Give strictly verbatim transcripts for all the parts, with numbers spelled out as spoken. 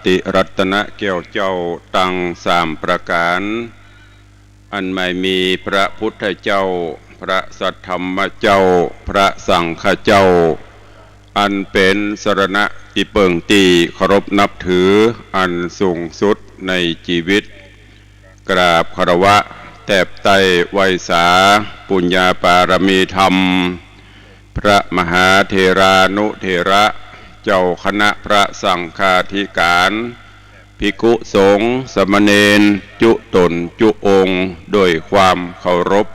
ติรัตนะแก้วเจ้าตังสามประก๋าน อันหมายมีพระพุทธเจ้า พระสัทธรรมเจ้า พระสังฆเจ้า อันเป๋นสรณะตี้เปิ้งตี้เคารพนับถืออันสูงสุดในจีวิต กราบคารวะแตบใต้ไหว้สาปุญญาปารมีธรรม พระมหาเถรานุเถระ เจ้าคณะพระสังฆาธิการ ภิกขุสงฆ์สามเณรจุ๊ต๋นจุ๊องค์ โดยความเคารพ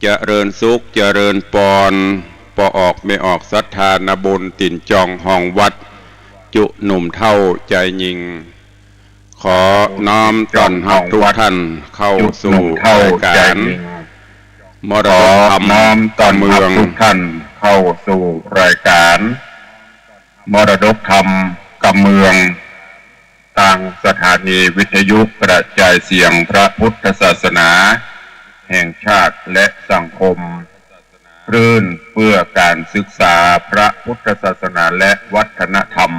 เจริญสุขเจริญปอน ป้อออกแม่ออกศรัทธานาบุญตี๋นจองฮองวัด จุ๊หนุ่มเฒ่าจายญิง ขอน้อมต้อนฮับทุกท่านเข้าสู่รายก๋านมรดกธรรมกำเมือง ทุกท่านเข้าสู่รายก๋านมรดกธรรมกำเมือง ตางสถานีวิทยุกระจายเสียงพระพุทธศาสนาแห่งชาติและสังคม คลื่นเพื่อการศึกษาพระพุทธศาสนาและวัฒนธรรม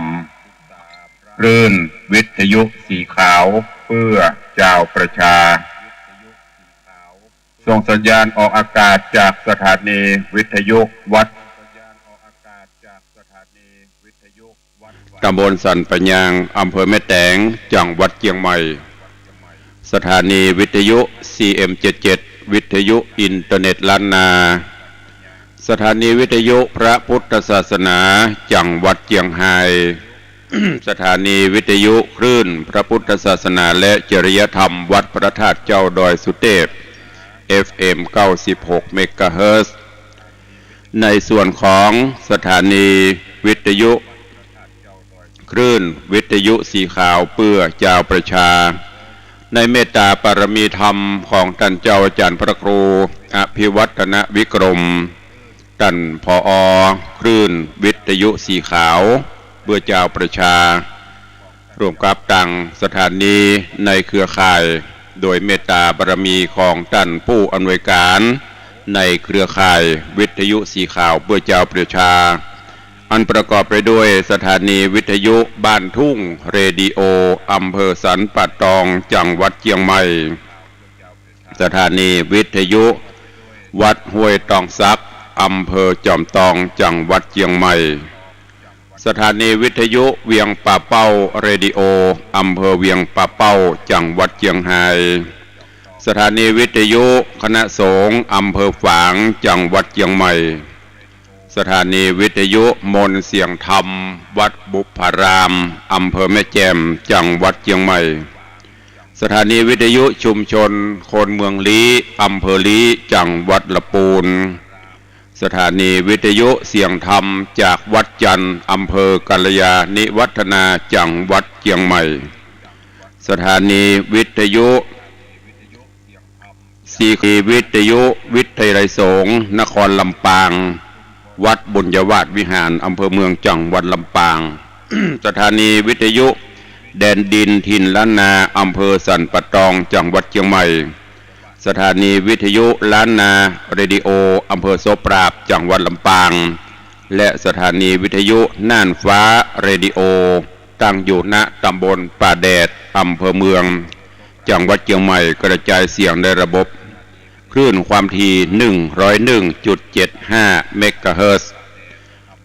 คลื่นวิทยุสีขาวเพื่อจาวประชา ส่งสัญญาณออกอากาศจากสถานีวิทยุวัด ตำบลสันป่ายาง อำเภอแม่แตง จังหวัดเจียงใหม่ สถานีวิทยุ ซีเอ็มเจ็ดเจ็ด วิทยุอินเทอร์เน็ตล้านนา สถานีวิทยุพระพุทธศาสนา จังหวัดเจียงฮาย สถานีวิทยุคลื่นพระพุทธศาสนาและจริยธรรมวัดพระธาตุเจ้าดอยสุเตพ เอฟเอ็ม เก้าสิบหก เมกะเฮิรตซ์ ในส่วนของสถานีวิทยุคลื่นวิทยุสีขาวเปื้อจาวประชา ในเมตตาปารมีธรรมของต้านเจ้าอาจ๋ารย์พระครูอภิวัฒนวิกรม ต้าน ผอ คลื่นวิทยุสีขาวเปื้อจาวประชา ร่วมกับตางสถานีในเครือข่าย โดยเมตตาบารมีของต้านผู้อำนวยการในเครือข่ายวิทยุสีขาวเปื้อจาวประชา อันประกอบไปด้วยสถานีวิทยุบ้านทุ่งเรดิโอ อำเภอสันป่าตอง จังหวัดเจียงใหม่ สถานีวิทยุวัดห้วยตองสัก อำเภอจอมตอง จังหวัดเจียงใหม่ สถานีวิทยุเวียงป่าเป้าเรดิโอ อำเภอเวียงป่าเป้า จังหวัดเจียงฮาย สถานีวิทยุคณะสงฆ์อำเภอฝาง จังหวัดเจียงใหม่ สถานีวิทยุมนต์เสียงธรรม วัดบุพพาราม อำเภอแม่แจ่ม จังหวัดเจียงใหม่ สถานีวิทยุชุมชนคนเมืองลี้ อำเภอลี้ จังหวัดละปูน สถานีวิทยุเสียงธรรมจากวัดจันทร์ อำเภอกัลยาณิวัฒนา จังหวัดเจียงใหม่ สถานีวิทยุ สถานีวิทยุวิทยาลัยสงฆ์นครลำปาง วัดบุญยวาสวิหาร อำเภอเมือง จังหวัดลำปาง สถานีวิทยุแดนดินถิ่นล้านนา อำเภอสันป่าตอง จังหวัดเจียงใหม่ สถานีวิทยุล้านนาเรดิโอ อำเภอโสปราบ จังหวัดลำปาง และสถานีวิทยุน่านฟ้าเรดิโอ ตั้งอยู่ ณ ตำบลป่าแดด อำเภอเมือง จังหวัดเจียงใหม่ กระจายเสียงในระบบคลื่นความถี่ หนึ่งร้อยหนึ่งจุดเจ็ดห้า เมกะเฮิรตซ์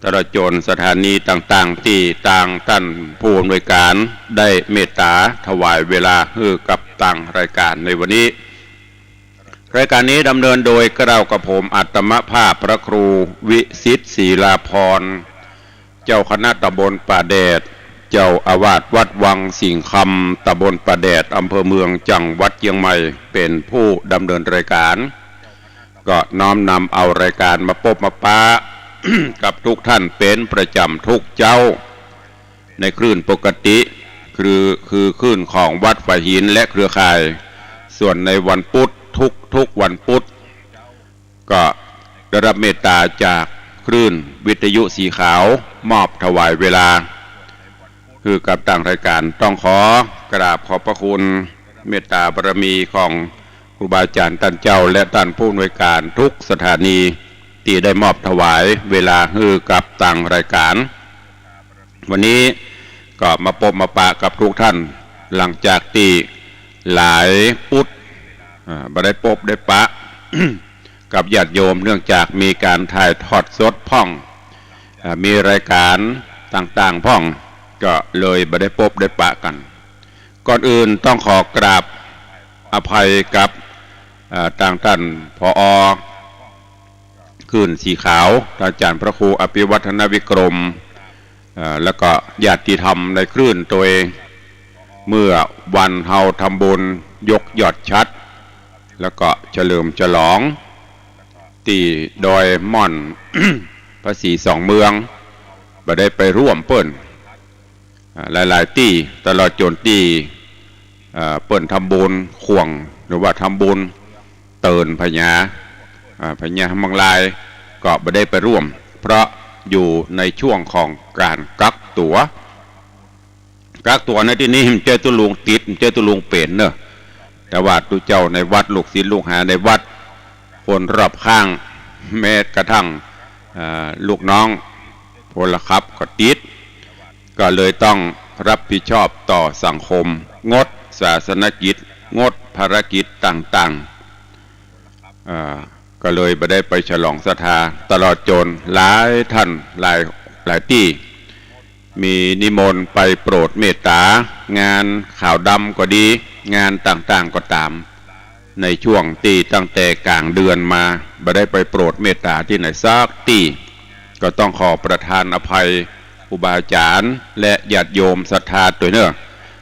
ตลอดจ๋นสถานีต่างๆ ตี้ตางต้านผู้อำนวยการได้เมตตาถวายเวลาหื้อกับตางรายก๋านในวันนี้ รายก๋านนี้ดำเนินโดยเกล้ากับผมอาตมาภาพพระครูวิสิทธิ์ศรีลาภรณ์ เจ้าคณะตำบลป่าแดด เจ้าอาวาสวัดวังสิงห์คำ ตำบลป่าแดด อำเภอเมือง จังหวัดเจียงใหม่ เป๋นผู้ดำเนินรายก๋าน ก็น้อมนำเอารายก๋านมาปบมาปะกับทุกท่านเป๋นประจ๋ำทุกเจ๊า ในคลื่นปกติ คือ คือคลื่นของวัดฝายหินและเครือข่าย ส่วนในวันปุ๊ด ทุกๆ วันปุ๊ด ก็ได้ฮับเมตตาจากคลื่นวิทยุสีขาว มอบถวายเวลา หื้อกับตางรายก๋าน ต้องขอกราบขอบพระคุณเมตตาบารมีของครูบาอาจ๋ารย์ต้านเจ้า และต้านผู้อำนวยการทุกสถานี ตี้ได้มอบถวายเวลาหื้อกับตางรายก๋าน วันนี้ก็มาปบมาปะกับทุกท่าน หลังจากตี้หลายปุด อ่า บ่ได้ปบได้ปะ กับญาติโยม เนื่องจากมีก๋านถ่ายทอดสดพ่อง อ่า มีรายก๋านต่างๆ พ่อง ก็เลยบ่ได้ปบได้ปะกั๋น ก่อนอื่นต้องขอกราบอภัยกับ อ่า ตางต้าน ผอ. คลื่นสีขาว อาจารย์พระครูอภิวัฒนวิกรม เอ่อ แล้วก็ญาติธรรมในคลื่นตวย เมื่อวันเฮาทำบุญยกยอดฉัตร แล้วก็เฉลิมฉลอง ตี้ดอยม่อน พระศรีสองเมือง บ่ได้ไปร่วมเปิ้น อ่า หลายๆ ตี้ ตลอดจ๋นตี้ อ่า เปิ้นทำบุญข่วง หรือว่าทำบุญเตินพญา อ่า พญามังราย ก็บ่ได้ไปร่วม เพราะอยู่ในช่วงของก๋านกักตั๋ว กักตั๋วในตี้นี้ บ่ใจ้ตุ๊ลุงติด บ่ใจ้ตุ๊ลุงเป๋นเน่อ แต่ว่าตุ๊เจ้าในวัด ลูกศิษย์ลูกหาในวัด คนรอบข้าง แม้กระทั่ง อ่า ลูกน้อง พลขับก็ติด ก็เลยต้องรับผิดชอบต่อสังคม งดศาสนกิจ งดภารกิจต่างๆ อ่า ก็เลยบ่ได้ไปฉลองศรัทธา ตลอดจ๋นหลายท่าน หลาย หลายตี้ มีนิมนต์ไปโปรดเมตตา งานขาวดำก็ดี งานต่างๆ ก็ต๋าม ในช่วงตี้ตั้งแต่ก๋างเดือนมา บ่ได้ไปโปรดเมตตาตี้ไหนสักตี้ ก็ต้องขอประทานอภัยครูบาอาจ๋ารย์ และญาติโยมศรัทธาตวยเน่อ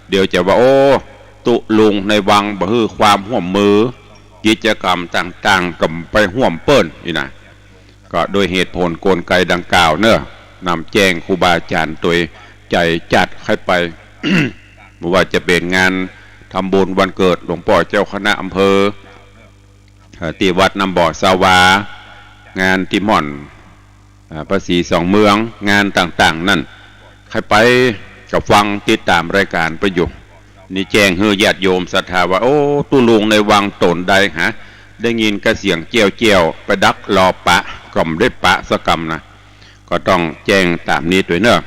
เดี๋ยวจะว่า โอ้ ตุ๊ลุงในวังบ่หื้อความฮ่วมมือ กิจกรรมต่างๆ ก็บ่ไปฮ่วมเปิ้นอี้นะ ก็โดยเหตุผลกลไกดังกล่าวเน่อ นำแจ้งครูบาอาจ๋ารย์ตวย ใจ๋จัดใค่ไป บ่ว่าจะเป๋นงานทำบุญวันเกิดหลวงป้อเจ้าคณะอำเภอ เอ่อ ตี้วัดน้ำบ่อสาวา งานตี้ม่อน อ่า พระศรีสองเมือง งานต่างๆ นั้น ใค่ไปก็ฟังติดต๋ามรายก๋านไปอยู่ นี่แจ้งหื้อญาติโยมศรัทธาว่า โอ้ ตุ๊ลุงในวังต๋นใดหา ได้ยินกระเสียงแจ้วๆ ไปดักรอปะ ก็บ่ได้ปะสักกำนะ ก็ต้องแจ้งต๋ามนี้ตวยเน่อ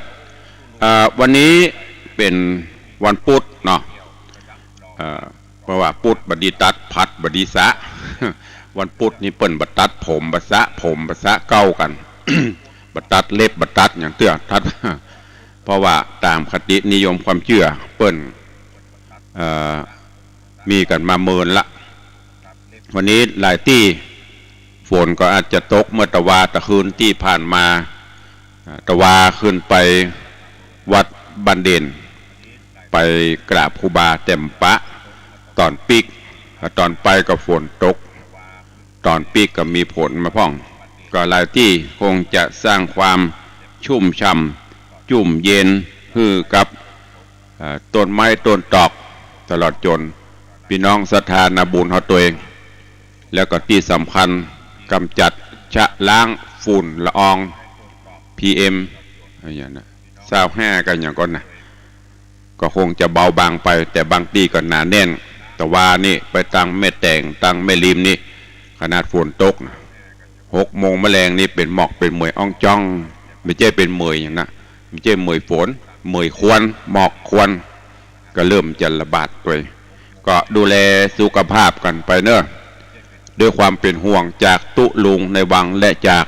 อ่า วันนี้เป๋นวันปุ๊ดเนาะ อ่า เพราะว่าปุ๊ดบ่ดีตัด ผัดบ่ดีสระ วันปุ๊ดนี่เปิ้นบ่ตัดผมบ่สระผมบ่สระเก๊ากั๋น บ่ตัดเล็บบ่ตัดหยังเตื้อ ตัด เพราะว่าต๋ามคตินิยมความเจื้อเปิ้น เอ่อ มีกั๋นมาเมินละ วันนี้หลายตี้ฝนก็อาจจะตก เมื่อตะวาตะคืนตี้ผ่านมา อ่า ตะวาขึ้นไปวัดบ้านเด่น ไปกราบครูบาแจ่มปะ ต๋อนปิ๊ก ต๋อนไปก็ฝนตก ต๋อนปิ๊กก็มีฝนมาพ่อง ก็หลายตี้คงจะสร้างความชุ่มฉ่ำ จุ่มเย็นหื้อกับ เอ่อ ต้นไม้ต้นตอก ตลอดจ๋นปี้น้องศรัทธานาบุญเฮาตวย แล้วก็ตี้สำคัญ ก๋ำจัดชะล้างฝุ่นละออง พีเอ็ม อะหยังนะ ซาวห้า ก็หยังก่อนนะ ก็คงจะเบาบางไป แต่บางตี้ก็หนาแน่น ตะวานี่ไปตางแม่แตง ตางแม่ริมนี่ ขนาดฝนตกนะ หกโมงมาแลงนี่เป๋นหมอกเป๋นเหมยอ่องจ้อง บ่ใจ้เป๋นเหมยหยังนะ บ่ใจ้เหมยฝน เหมยควัน หมอกควัน ก็เริ่มจะระบาดตวย ก็ดูแลสุขภาพกั๋นไปเน่อ ด้วยความเป๋นห่วงจากตุ๊ลุงในวังและจาก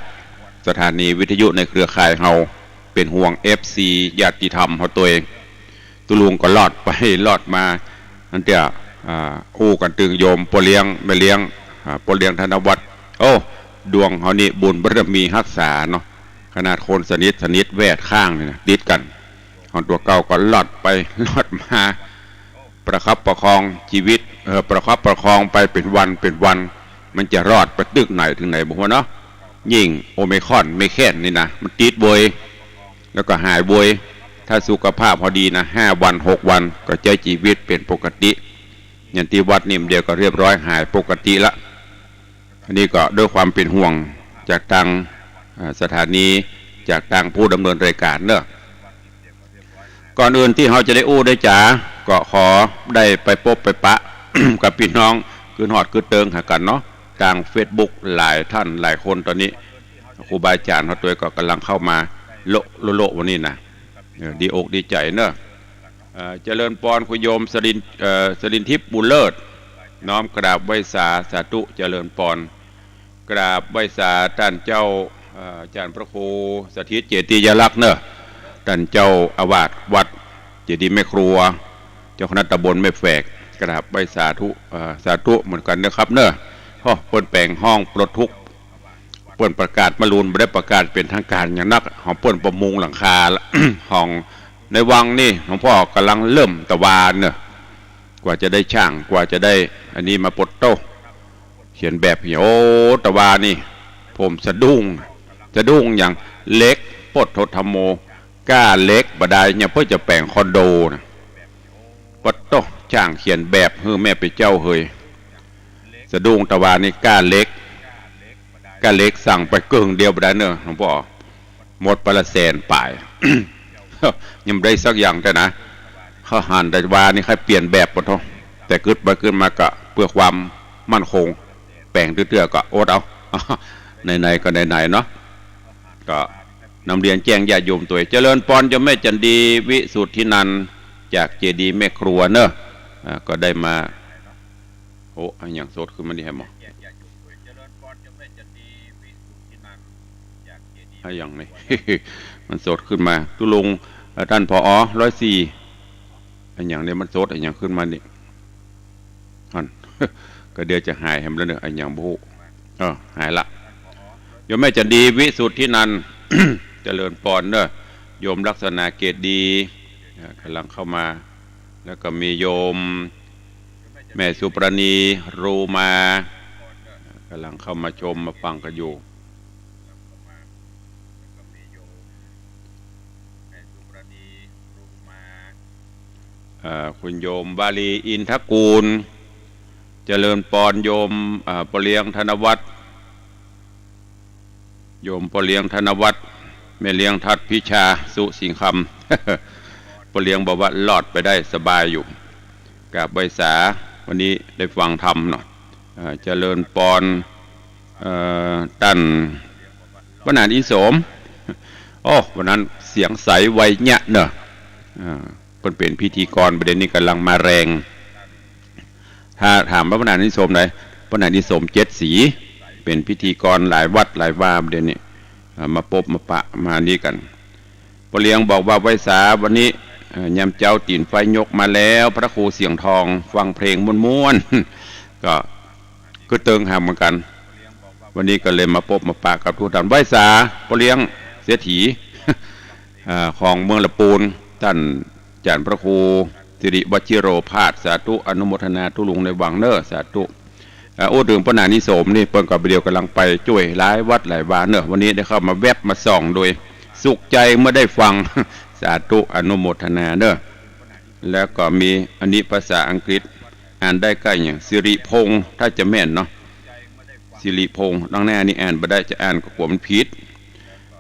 สถานีวิทยุในเครือข่ายเฮา เป๋นห่วง เอฟซี ญาติธรรมเฮาตวย ตุ๊ลุงก็รอดไปรอดมา อันเตื้อ อ่า อู้กั๋นตึงโยมป้อเลี้ยงแม่เลี้ยง อ่า ป้อเลี้ยงธนวัฒน์ โอ้ ดวงเฮานี่บุญบารมีฮักษาเนาะ ขนาดคนสนิทสนิทแวดข้างนี่นะ ติดกั๋น ของตั๋วเก่าก็รอดไปรอดมา ประคับประคองจีวิต เอ่อ ประคับประคองไปเป๋นวันเป๋นวัน มันจะรอดไปตึกไหนเถิงไหนบ่ฮู้เนาะ ยิ่งโอไมครอน ไมแครอนนี่นะ มันติดเวย แล้วก็หายเวย ถ้าสุขภาพเฮาดีนะ ห้าวัน หกวัน ก็ใจ๊จีวิตเป๋นปกติ อย่างตี้วัดนี่เดี๋ยวก็เรียบร้อยหายปกติละ อันนี้ก็ด้วยความเป๋นห่วงจากตาง เอ่อ สถานี จากตางผู้ดำเนินรายก๋านเนาะ ก่อนอื่นตี้เฮาจะได้อู้ได้จ๋า ก็ขอได้ไปปบไปปะ กับปี้น้อง กึ๊ดฮอดกึ๊ดเติงหากั๋นเนาะ ตางเฟซบุ๊กหลายท่านหลายคน ต๋อนนี้ครูบาอาจ๋ารย์เฮาตวยก็ก่ำลังเข้ามาโละโละโละวันนี้นะ เออ ดีอกดีใจ๋เนอะ เอ่อ เจริญปอนคุณโยมสรินทร์ เอ่อ สรินทิพย์ บุญเลิศ น้อมกราบไหว้สา สาธุ เจริญปอน กราบไหว้สาต้านเจ้า เอ่อ อาจ๋ารย์พระครูสถิต เจติยารักษ์เนอะ ต้านเจ้าอาวาสวัดเจดีย์แม่ครัว เจ้าคณะตำบลแม่แฝก กราบไหว้สาธุ เอ่อ สาธุเหมือนกั๋นนะครับเนอะ โอ้ เปิ้นแป๋งห้องปลดทุกข์ เปิ้นประกาศมะรืน บ่ได้ประกาศเป๋นทางก๋านหยังนัก ของเปิ้นปะมุงหลังคา ของในวังนี่ หลวงป้อก่ำลังเริ่มตะวาเนอะ กว่าจะได้จ้าง กว่าจะได้อันนี้มาปลด โต้ เขียนแบบนี่ โอ้ ตะวานี่ ผมสะดุ้ง สะดุ้งหยัง เหล็ก โพธโธธัมโม ก้าเหล็กบ่ดาย ยังเปิ้นจะแป๋งคอนโดนะ ปะโต้ จ้างเขียนแบบหื้อแม่ปิดเกล้าเหย สะดุ้งตะวานี่ ก้าเหล็ก ก้าเหล็กสั่งไปเกิ่งเดียวบ่ดายเนอะ หลวงป้อ หมดไปละแสนป๋าย ยังบ่ได้สักอย่างเตื้อนะ เขาหันตะวานี่ใค่เปลี่ยนแบบปะโต้ แต่กึ๊ดไปกึ๊ดมาก็เปื้อความมั่นคง แป๋งเตื้อๆ ก็อดเอา ไหนๆ ก็ไหนๆ เนาะ ก็นำเรียนแจ้งญาติโยมตวย เจริญปอนโยมแม่จันดี วิสุทธินันท์ จากเจดีย์แม่ครัวเนอะ อ่า ก็ได้มา โอ้ อะหยังสดขึ้นมานี่แฮะหมอ อะหยังนี่ มันสดขึ้นมา ตุ๊ลุง เอ่อ ต้าน ผอ ร้อยสี่ อะหยังนี่ มันสดอะหยังขึ้นมานี่ หั้น ก็เดี๋ยวจะหายแหมแล้วเนอะ อะหยังบ่ฮู้ เออ หายละ โยมแม่จันดี วิสุทธินันท์ เจริญปอนเนอะ โยมลักษณะเกตดี เอ่อ ก่ำลังเข้ามา แล้วก็มีโยมแม่สุปราณี รูมา ก่ำลังเข้ามาชมมาฟังกั๋นอยู่ เอ่อ คุณโยมวาลี อินทกูล เจริญปอนโยม เอ่อ ป้อเลี้ยงธนวัฒน์ โยมป้อเลี้ยงธนวัฒน์ แม่เลี้ยงทัดพิชา สุสิงห์คำ ป้อเลี้ยงบอกว่ารอดไปได้สบายอยู่ กราบไหว้สา วันนี้ได้ฟังธรรมเนาะ เอ่อ เจริญปอน เอ่อ ต้าน ป้อหนานอินสม โอ้ วันนั้นเสียงใสไวเยียะเนอะ อ่า เปิ้นเป๋นพิธีกร บ่าเดี่ยวนี้ก่ำลังมาแรง ถ้าถามว่าป้อหนานอินสมไหน ป้อหนานอินสมเจ็ดสี เป๋นพิธีกรหลายวัดหลายวา บ่าเดี่ยวนี้ อ่า มาปบมาปะมานี่กั๋น ป้อเลี้ยงบอกว่าไหว้สาวันนี้ เอ่อ ยามเจ๊าตี๋นไฟยกมาแล้ว พระครูเสียงทอง ฟังเพลงม่วนๆ ก็ ก็เติงหาเหมือนกั๋น วันนี้ก็เลยมาปบมาปะกับกู้ต้าน ไหว้สาป้อเลี้ยงเศรษฐี อ่า ของเมืองละปูน ต้านอาจ๋ารย์พระครูสิริวชิโรภาส สาธุ อนุโมทนาตุ๊ลุงในวังเนอะ สาธุ อ่า อู้เถิงป้อหนานอินสมนี่ เปิ้นก็บ่าเดี่ยวก่ำลังไปจ้วยหลายวัดหลายวาเนอะ วันนี้ได้เข้ามาแวบมาส่องโดยสุขใจ๋เมื่อได้ฟัง สาธุ อนุโมทนาเนอะ แล้วก็มีอันนี้ภาษาอังกฤษ อ่านได้ก้าหยัง สิริพงษ์ ถ้าจะแม่นเนาะ สิริพงษ์ ดังนั้นอันนี้อ่านบ่ได้ จะอ่านก็กั๋วมันผิด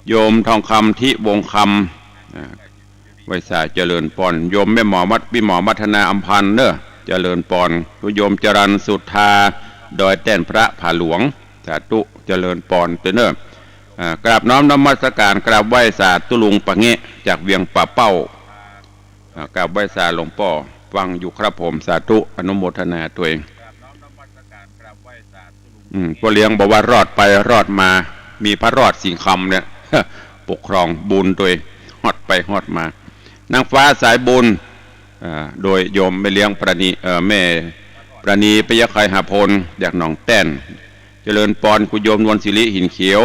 โยมทองคำ ทิวงศ์คำ อ่า ไหว้สาเจริญปอน โยมแม่หมอวัด ปี้หมอวัฒนาอำพันธ์เนอะ เจริญปอน โยมจรัญสุทธา ดอยแต้นพระผาหลวง สาธุ เจริญปอนตวยเนอะ อ่า กราบน้อมนมัสการ กราบไหว้สาตุ๊ลุงปะแงะ จากเวียงป่าเป้า อ่า กราบไหว้สาหลวงป้อ ฟังอยู่ครับผม สาธุ อนุโมทนาตวย อืม ป้อเลี้ยงบอกว่ารอดไปรอดมา มีพระรอดสิงห์คำเนี่ย ปกครองบุญตวย ฮอดไปฮอดมา นางฟ้าสายบุญ อ่า โดยโยมแม่เลี้ยงปราณี เอ่อ แม่ปราณี ปิยะไคหาพล จากหนองแต้น เจริญปอนคุณโยมนวลศิริ หินเขียว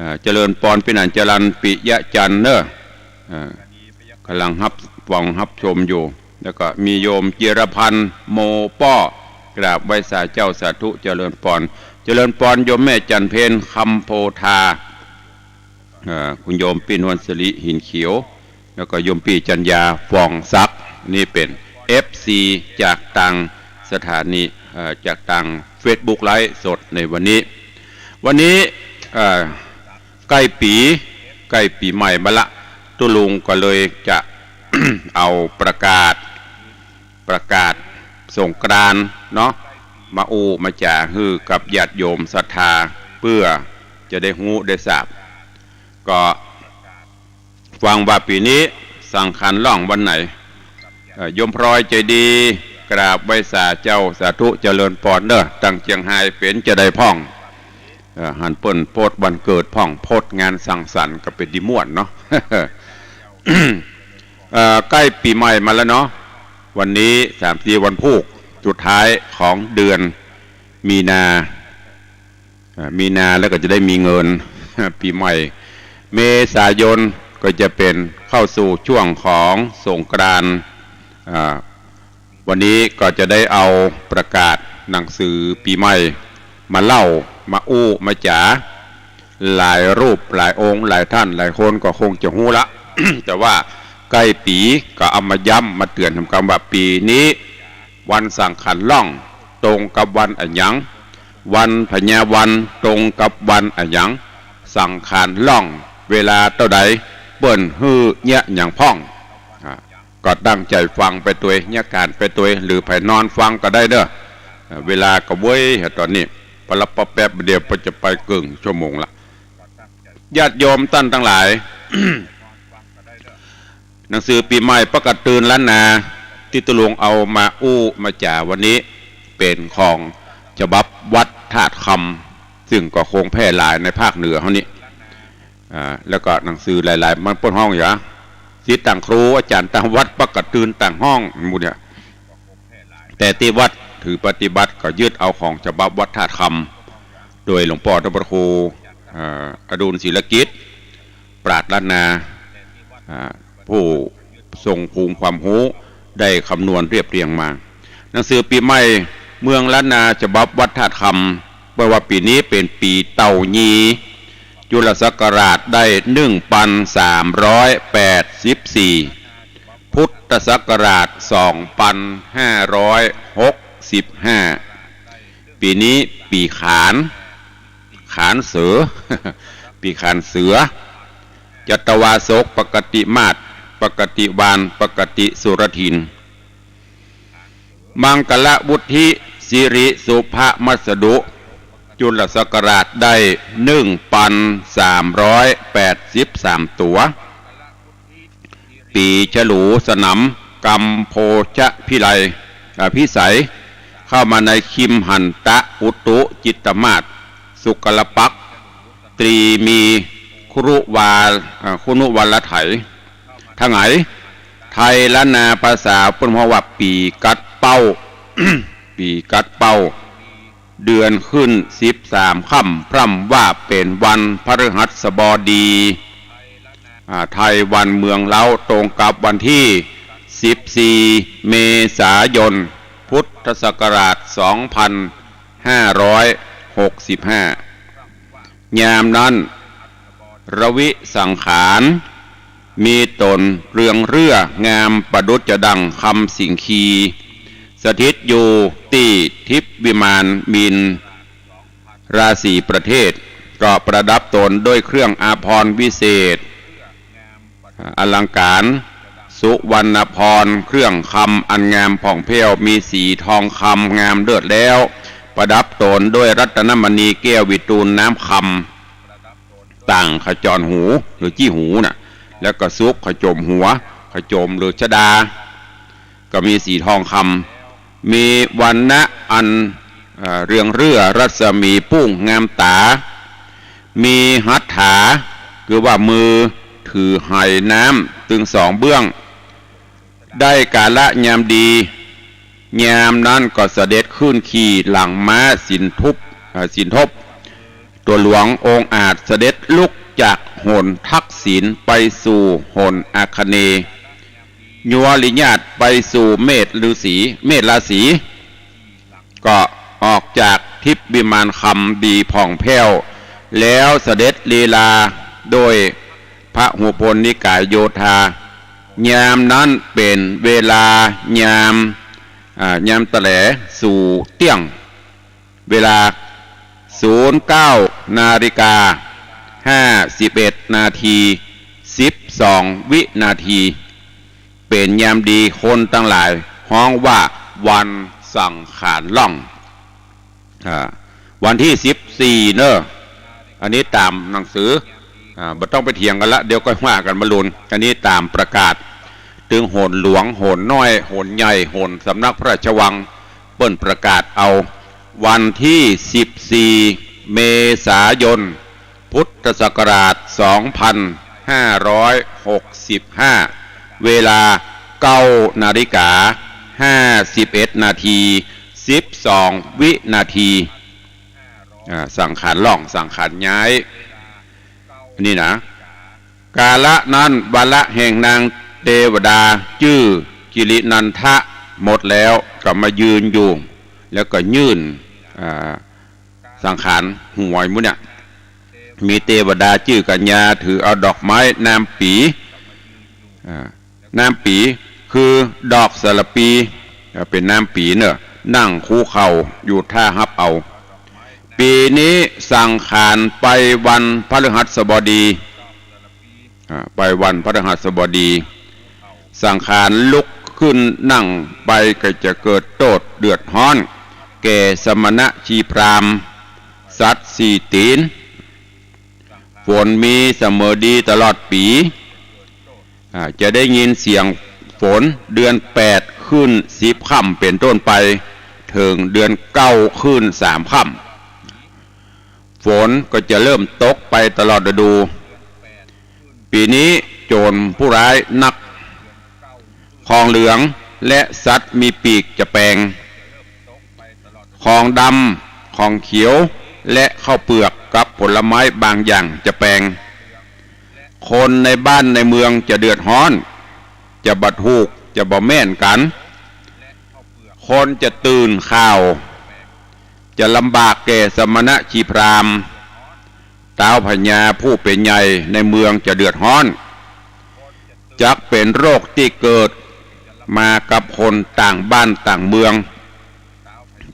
อ่า เจริญปอนปี้หนานจรัญ ปิยะจันทร์เนอะ อ่า ก่ำลังฮับฟังฮับชมอยู่ แล้วก็มีโยมจิรพันธ์ โมป้อ กราบไหว้สาเจ้า สาธุ เจริญปอน เจริญปอนโยมแม่จันทร์เพ็ญ คำโพธา เอ่อ คุณโยมปี้นวลศิริ หินเขียว แล้วก็โยมปี้จัญญา ฟองศักดิ์ นี่เป๋น เอฟซี จากตางสถานี เอ่อ จากตางเฟซบุ๊กไลฟ์สดในวันนี้ วันนี้ เอ่อ ใก้ปี๋ ใก้ปี๋ใหม่มาละ ตุ๊ลุงก็เลยจะ เอาประกาศ ประกาศสงกรานต์เนาะ มาอู้มาจ๋าหื้อกับญาติโยมศรัทธา เปื้อจะได้ฮู้ได้ทราบ ก็ฟังว่าปี๋นี้ สังขารล่องวันไหน เอ่อ โยมพลอยใจดี กราบไหว้สาเจ้า สาธุเจริญปอนเน่อ ตังเจียงฮายเป๋นจาใดพ่อง เอ่อ หันเปิ้นโพสต์วันเกิดพ่อง โพสต์งานสังสรรค์ก็เป๋นดีม่วนเนาะ เอ่อ ใก้ปี๋ใหม่มาแล้วเนาะ วันนี้สามสี่วันพูกสุดท้ายของเดือนมีนา อ่า มีนาแล้วก็จะได้มีเงิน ปี๋ใหม่ เมษายนก็จะเป๋นเข้าสู่ช่วงของสงกรานต์ อ่า วันนี้ก็จะได้เอาประกาศหนังสือปี๋ใหม่มาเล่า มาอู้ มาจ๋า หลายรูป หลายองค์ หลายท่าน หลายคนก็คงจะฮู้ละ แต่ว่าใก้ปี๋ก็เอามาย้ำ มาเตื๋อนทำกำว่าปี๋นี้ วันสังขารล่อง ตรงกับวันอะหยัง วันพญาวัน ตรงกับวันอะหยัง สังขารล่อง เวลาเต้าใด เปิ้นหื้อเยียะหยังพ่อง อ่า ก็ตั้งใจ๋ฟังไปตวย เยียะก๋านไปตวย หรือใผนอนฟังก็ได้เน่อ อ่า เวลาก็เว้ย ต๋อนนี้ ปะลับปะแป๊บเดียวก็จะไปเกิ่งชั่วโมงละ ญาติโยมต้านตังหลาย หนังสือปี๋ใหม่ปะก๋าตื่นล้านนา ตี้ตุ๊ลุงเอามาอู้มาจ๋าวันนี้ เป๋นของฉบับวัดธาตุคำ ซึ่งก็คงแพร่หลายในภาคเหนือเฮานี้ อ่า แล้วก็หนังสือหลายๆ มันเปิ้นฮ้องหยัง ศิษย์ต่างครู อาจ๋ารย์ต่างวัด ปะก๋าตื่นต่างฮ้อง หมู่เนี่ย แต่ตี้วัดถือปฏิบัติก็ยึดเอาของฉบับวัดธาตุคำ โดยหลวงป้อต้นพระครู เอ่อ อดุลศิลกิจ ปราชญ์ล้านนา อ่า ผู้ทรงภูมิความฮู้ ได้คำนวณเรียบเรียงมา หนังสือปี๋ใหม่เมืองล้านนาฉบับวัดธาตุคำ เปิ้นว่าปี๋นี้เป๋นปี๋เต่ายี จุลศักราชได้หนึ่งปันสามร้อยแปดสิบสี่ พุทธศักราชสองปันห้าร้อยหกสิบห้า ปี๋นี้ปี๋ขาน ขานเสือ ปี๋ขานเสือ จัตวาสก ปกติมาส ปกติวาน ปกติสุรทิน มังคละวุฒิ สิริสุภมัสดุ จุลศักราชได้หนึ่งปันสามร้อยแปดสิบสามตั๋ว ปี๋ฉลูสนามกัมโพชพิไล อ่า พิสัย เข้ามาในคิมหันตะอุตุจิตมาส สุกลปักษ์ ตรีมีคุรุวา อ่า คุนุวาลไถย ถงาย ไทยล้านนาภาษาเปิ้นฮ้องว่าปี๋กัดเป้า ปี๋กัดเป้า เดือนขึ้นสิบสามค่ำ พร่ำว่าเป๋นวันพฤหัสบดี อ่า ไทยวันเมืองเล้า ตรงกับวันตี้สิบสี่ เมษายน พุทธศักราชสองพันห้าร้อยหกสิบห้า ยามนั้น ระวิสังขาร มีต๋นเรืองเรื่องามประดุจจะดั่งคำสิงคี สถิตอยู่ตี้ทิพย์วิมานมินราศีประเทศ ก็ประดับต๋นด้วยเครื่องอาภรณ์วิเศษ อลังก๋าร สุวรรณาภรณ์ เครื่องคำอันงามผ่องแผ้ว มีสีทองคำงามเลิศแล้ว ประดับต๋นด้วยรัตนมณีแก้ววิตูลน้ำคำ ต่างขจรหู หรือจี้หูน่ะ แล้วก็สุกขจมหัว ขจมหรือชดา ก็มีสีทองคำ มีวรรณะอัน เอ่อ เรืองเรื่อรัศมีปุ้งงามต๋า มีหัตถา คือว่ามือถือไหน้ำตึงสองเบื้อง ได้กาละยามดี ยามนั้นก็เสด็จขึ้นขี่หลังม้าสินทุบ เอ่อ สินทบ ตั๋วหลวงองอาจ เสด็จลุกจากหนทักษิณไปสู่หนอาคเนย์ ยวริญาตไปสู่เมษฤๅษี เมษราศี ก็ออกจากทิพย์วิมานคำดีผ่องแผ้ว แล้วเสด็จลีลาโดยพหุพลนิกายโยธา ยามนั้นเป๋นเวลายาม อ่า ยามตะแหลสู่เตี้ยง เวลา ศูนย์เก้านาฬิกา ห้าสิบเอ็ดนาที สิบสองวินาที เป๋นยามดี คนตังหลายฮ้องว่าวันสังขารล่อง อ่า วันตี้สิบสี่เน่อ อันนี้ต๋ามหนังสือ อ่า บ่ต้องไปเถียงกั๋นละ เดี๋ยวก็ว่ากั๋นมะลุน อันนี้ต๋ามประกาศ ตึงโหนหลวง โหนน้อย โหนใหญ่ โหนสำนักพระราชวัง เปิ้นประกาศเอา วันตี้สิบสี่ เมษายน พุทธศักราช สองพันห้าร้อยหกสิบห้า เวลา เก้านาฬิกา ห้าสิบเอ็ดนาที สิบสองวินาที อ่า สังขารล่อง สังขารย้าย นี่นะ กาละนั้น วาระแห่งนางเตวดาจื้อกิรินันทะหมดแล้ว ก็มายืนอยู่ แล้วก็ยื่น อ่า สังขารหวยหมู่เนี่ย มีเตวดาจื้อกัญญาถือเอาดอกไม้น้ำปี๋ อ่า น้ำปี๋ คือดอกสะหละปี อ่า เป๋นน้ำปี๋เน่อ นั่งคุกเข่าอยู่ท่าฮับเอา ปี๋นี้สังขารไปวันพฤหัสบดี อ่า ไปวันพฤหัสบดี สังขารลุกขึ้นนั่งไปก็จะเกิดโต้ษเดือดฮ้อน แก่สมณะชีพราหมณ์ สัตว์สี่ตี๋น ฝนมีเสมอดีตลอดปี๋ อ่า จะได้ยินเสียงฝนเดือนแปดขึ้นสิบค่ำเป๋นต้นไป เถิงเดือนเก้าขึ้นสามค่ำ ฝนก็จะเริ่มตกไปตลอดฤดู ปี๋นี้โจรผู้ร้ายนัก ของเหลืองและสัตว์มีปีกจะแปลง ของดำ ของเขียว และข้าวเปลือกกับผลไม้บางอย่างจะแปลง คนในบ้านในเมืองจะเดือดฮ้อน จะบ่ถูก จะบ่แม่นกั๋น คนจะตื่นข่าว จะลำบากแก่สมณะชีพราหมณ์ ท้าวพญาผู้เป๋นใหญ่ในเมืองจะเดือดฮ้อน จักเป๋นโรคตี้เกิดมากับคนต่างบ้านต่างเมือง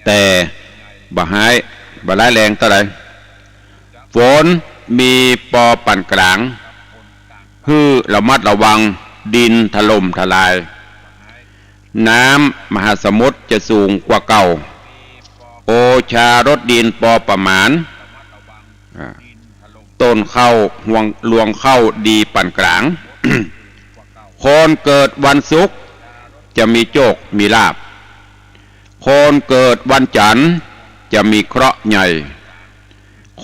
แต่บ่ฮ้าย บ่ร้ายแรงเต้าใด ฝนมีปอปานกลาง หื้อระมัดระวังดินถล่มทลาย น้ำมหาสมุทรจะสูงกว่าเก่า โอชารสดินปอประมาณ อ่า ต้นข้าว ฮวง รวงข้าวดีปานกลาง คนเกิดวันศุกร์จะมีโจคมีลาภ คนเกิดวันจันทร์จะมีเคราะห์ใหญ่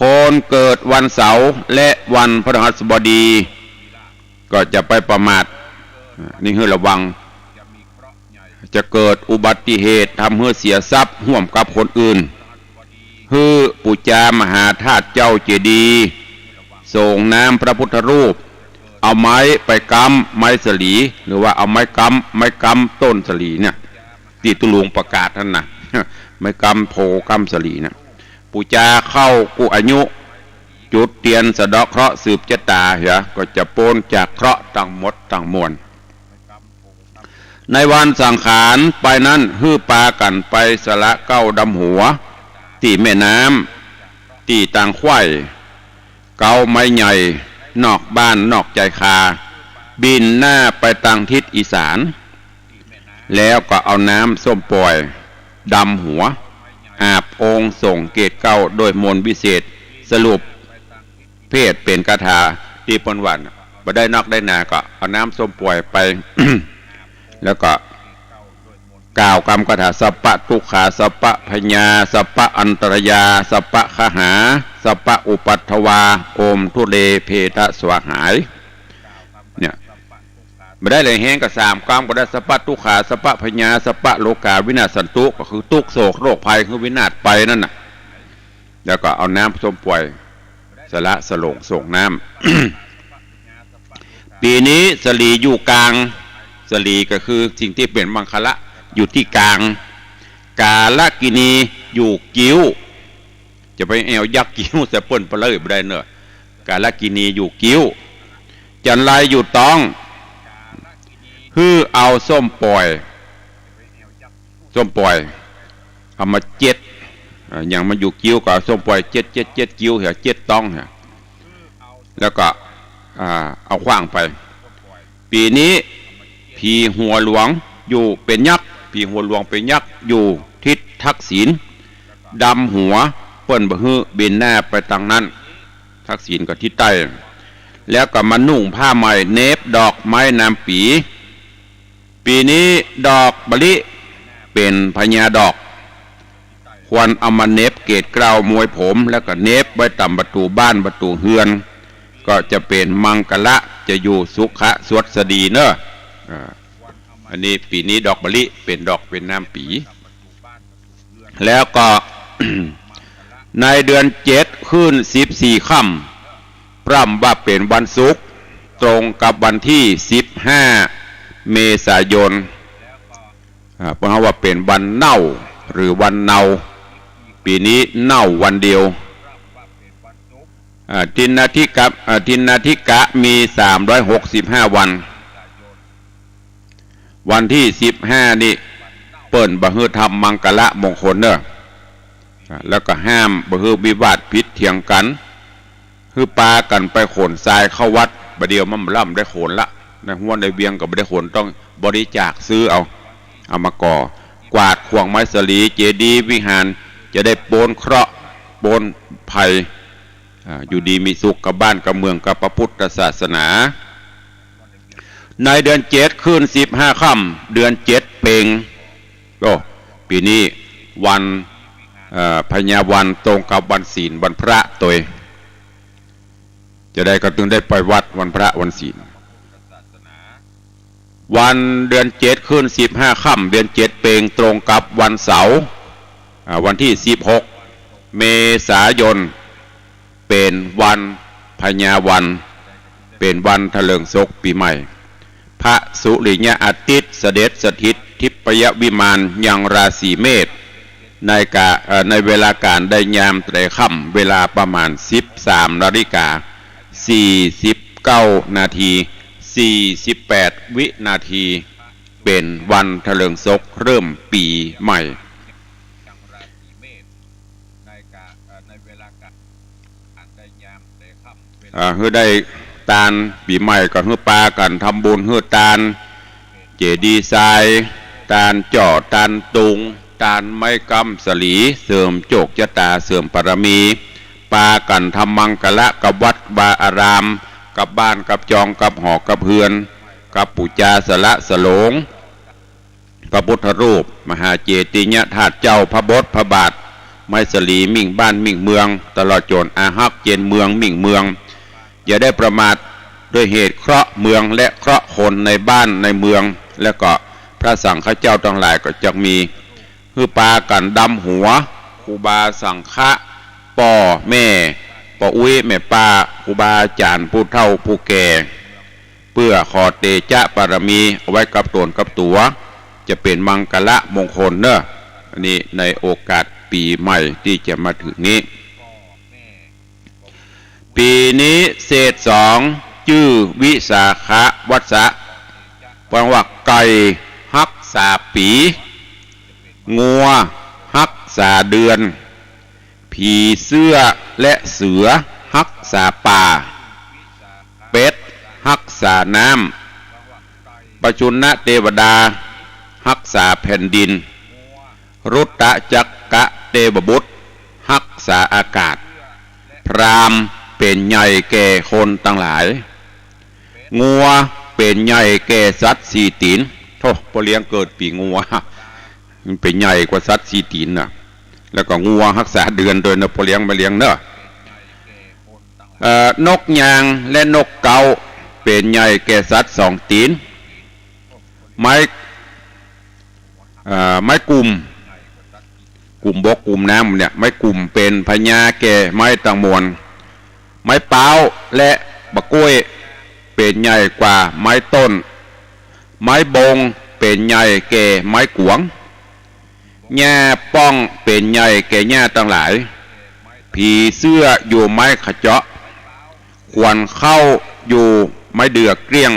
คนเกิดวันเสาร์และวันพฤหัสบดี ก็จะไปประมาท อ่า นี่หื้อระวัง จะเกิดอุบัติเหตุ ทำหื้อเสียทรัพย์ร่วมกับคนอื่น หื้อปู๋จามหาธาตุเจ้าเจดีย์ สรงน้ำพระพุทธรูป เอาไม้ไปก๊ำ ไม้สะหลี หรือว่าเอาไม้ก๊ำ ไม้ก๊ำต้นสะหลีเนี่ย ตี้ตุ๊ลุงประกาศหั้นนะ ไม้ก๊ำโพธิ์ก๊ำสะหลีเนี่ย ปู๋จาข้าวกู้อายุ จุดเตียนสะเดาะเคราะห์สืบจะต๋าเหีย ก็จะป๊นจากเคราะห์ตังหมดตังมวล ในวันสังขารไปนั้น หื้อปากั๋นไปสละเกล้าดำหัว ตี้แม่น้ำ ตี้ตางไขว้ เก๊าไม้ใหญ่ นอกบ้านนอกใจ๋คา บิ่นหน้าไปตางทิศอีสาน แล้วก็เอาน้ำส้มป่อยดำหัว อาบองค์ส่งเกศเกล้าด้วยมนต์วิเศษ สรุปเภทเป๋นคาถาตี้เปิ้นว่า บ่ได้นักได้หนาก็เอาน้ำส้มป่อยไป แล้วก็กล่าวกำคาถา สัพพะทุกขา สัพพะพยา สัพพะอันตรายา สัพพะคหา สัพพะอุปัทวา โอมทุเลเพทะสวาหาย เนี่ย บ่ได้เลยแฮงก็สามกำก็ได้ สัพพะทุกขา สัพพะพยา สัพพะโรคาวินาสสันตุ ก็คือตุ๊กข์โศกโรคภัยคือวินาศไปนั่นน่ะ แล้วก็เอาน้ำส้มป่อย สละสลงส่งน้ำ ปี๋นี้สะหลีอยู่กลาง สะหลีก็คือสิ่งตี้เป๋นมังคละ อยู่ตี้กลาง กาลกิณีอยู่กิ้ว จะไปแอ่วยักษ์กิ้วใส่เปิ้นปะเล่ยบ่ได้เน่อ กาลกิณีอยู่กิ้ว จันไรอยู่ต๊อง หื้อเอาส้มป่อย ส้มป่อย เอามาเจ็ด อ่า อย่างมันอยู่กิ้วก็เอาส้มป่อยเจ็ด เจ็ด เจ็ด กิ้วเหีย เจ็ดต๊องเหีย แล้วก็ อ่า เอาขว้างไป ปี๋นี้ผีหัวหลวงอยู่เป๋นยักษ์ ผีหัวหลวงเป๋นยักษ์อยู่ทิศทักษิณ ดำหัว เปิ้นบ่หื้อบิ่นหน้าไปตางนั้น ทักษิณก็ทิศใต้ แล้วก็มานุ่งผ้าใหม่ เหน็บดอกไม้น้ำปี๋ ปี๋นี้ดอกมะลิเป๋นพญาดอก ควรเอามาเหน็บเกศเกล้ามวยผม แล้วก็เหน็บไว้ต๋ามประตู๋บ้านประตู๋เฮือน ก็จะเป๋นมังคละ จะอยู่สุขะสวัสดีเน่อ อ่า อันนี้ปี๋นี้ดอกมะลิเป๋นดอกเป๋นนามปี๋ แล้วก็ ในเดือนเจ็ดขึ้นสิบสี่ค่ำ ปร่ำว่าเป๋นวันศุกร์ ตรงกับวันตี้สิบห้าเมษายน อ่า เปิ้นฮ้องว่าเป๋นวันเน่าหรือวันเนา ปี๋นี้เน่าวันเดียว อ่า ทินนาทิกะ อ่า ทินนาทิกะมีสามร้อยหกสิบห้าวัน วันตี้สิบห้านี่เปิ้นบ่หื้อทำมังคละมงคลเน่อ อ่า แล้วก็ห้ามบ่หื้อวิวาทผิดเถียงกั๋น หื้อปากั๋นไปขนทรายเข้าวัด บ่าเดี่ยวมันบ่ล่ำได้ขนละ ในฮั้วในเวียงก็บ่ได้ขน ต้องบริจาคซื้อเอา เอามาก่อ กวาดขว้างไม้สะหลี เจดีย์วิหาร จะได้ป๊นเคราะห์ป๊นภัย อ่า อยู่ดีมีสุขกับบ้านกับเมืองกับพระพุทธศาสนา ในเดือนเจ็ดขึ้นสิบห้าค่ำ เดือนเจ็ดเป็ง โอ้ ปี๋นี้วัน เอ่อ พญาวันตรงกับวันศีลวันพระตวย จะได้ก็ตึงได้ไปวัดวันพระวันศีล วันเดือนเจ็ดขึ้นสิบห้าค่ำ เดือนเจ็ดเป็งตรงกับวันเสาร์ อ่า วันตี้สิบหกเมษายน เป๋นวันพญาวัน เป๋นวันเถลิงศกปี๋ใหม่ พระสุริยะอาทิตย์เสด็จสถิตทิพยวิมานยังราศีเมษ ในกะ เอ่อ ในเวลาก๋านได้ยามแตค่ำ เวลาประมาณสิบสามนาฬิกาสี่สิบเก้านาทีสี่สิบแปดวินาที เป๋นวันเถลิงศกเริ่มปี๋ใหม่ อ่า หื้อได้ตานปี๋ใหม่ก็หื้อปากั๋นทำบุญหื้อตาน เจดีย์ทราย ตานจ้อ ตานตุง ตานไม้กำสะหลี เสริมโจคจะต๋า เสริมบารมี ปากั๋นทำมังคละกับวัดวาอาราม กับบ้านกับจอง กับหอกับเฮือน กับปู๋จาสละสลง พระพุทธรูป มหาเจดีย์ธาตุเจ้า พระบทพระบาท ไม้สะหลี มิ่งบ้านมิ่งเมือง ตลอดจ๋นอาฮักเจนเมืองมิ่งเมือง อย่าได้ประมาท ด้วยเหตุเคราะห์เมืองและเคราะห์คนในบ้านในเมือง และก็พระสังฆเจ้าตังหลายก็จักมี หื้อปากั๋นดำหัว ครูบาสังฆะ ป้อแม่ ป้ออุ๊ยแม่ป้า ครูบาอาจ๋ารย์ผู้เฒ่าผู้แก่ เปื้อขอเตจะบารมีเอาไว้กับต๋นกับตั๋ว จะเป๋นมังคละมงคลเน่อ อันนี้ในโอกาสปี๋ใหม่ตี้จะมาเถิงนี้ ปี๋นี้เศษสอง จื้อวิสาขวัสสะ แปลว่าไก่ฮักษาปี๋ งัวฮักษาเดือน ผีเสื้อและเสือฮักษาป่า เป็ดฮักษาน้ำ ปจุณเทวดาฮักษาแผ่นดิน รุตตะจักกะเทวบุตรฮักษาอากาศ พราหมณ์เป๋นใหญ่แก่คนตังหลาย งัวเป๋นใหญ่แก่สัตว์สี่ตี๋น โธ่ ป้อเลี้ยงเกิดปี๋งัว มันเป๋นใหญ่กว่าสัตว์สี่ตี๋นน่ะ แล้วก็งัวฮักษาเดือนตวยเน่อ ป้อเลี้ยงแม่เลี้ยงเน่อ เอ่อ นกยางและนกเก๊าเป๋นใหญ่แก่สัตว์สองตี๋น ไม้ เอ่อ ไม้กุ่ม กุ่มบกกุ่มน้ำเนี่ย ไม้กุ่มเป๋นพญาแก่ไม้ตังมวล ไม้ป๊าวและบะก๊วยเป๋นใหญ่กว่าไม้ต้น ไม้บงเป๋นใหญ่แก่ไม้กวาง หญ้าป้องเป๋นใหญ่แก่หญ้าตังหลาย ผีเสื้ออยู่ไม้ขะเจ๊าะ ขวัญเข้าอยู่ไม้เดื่อเกลี้ยง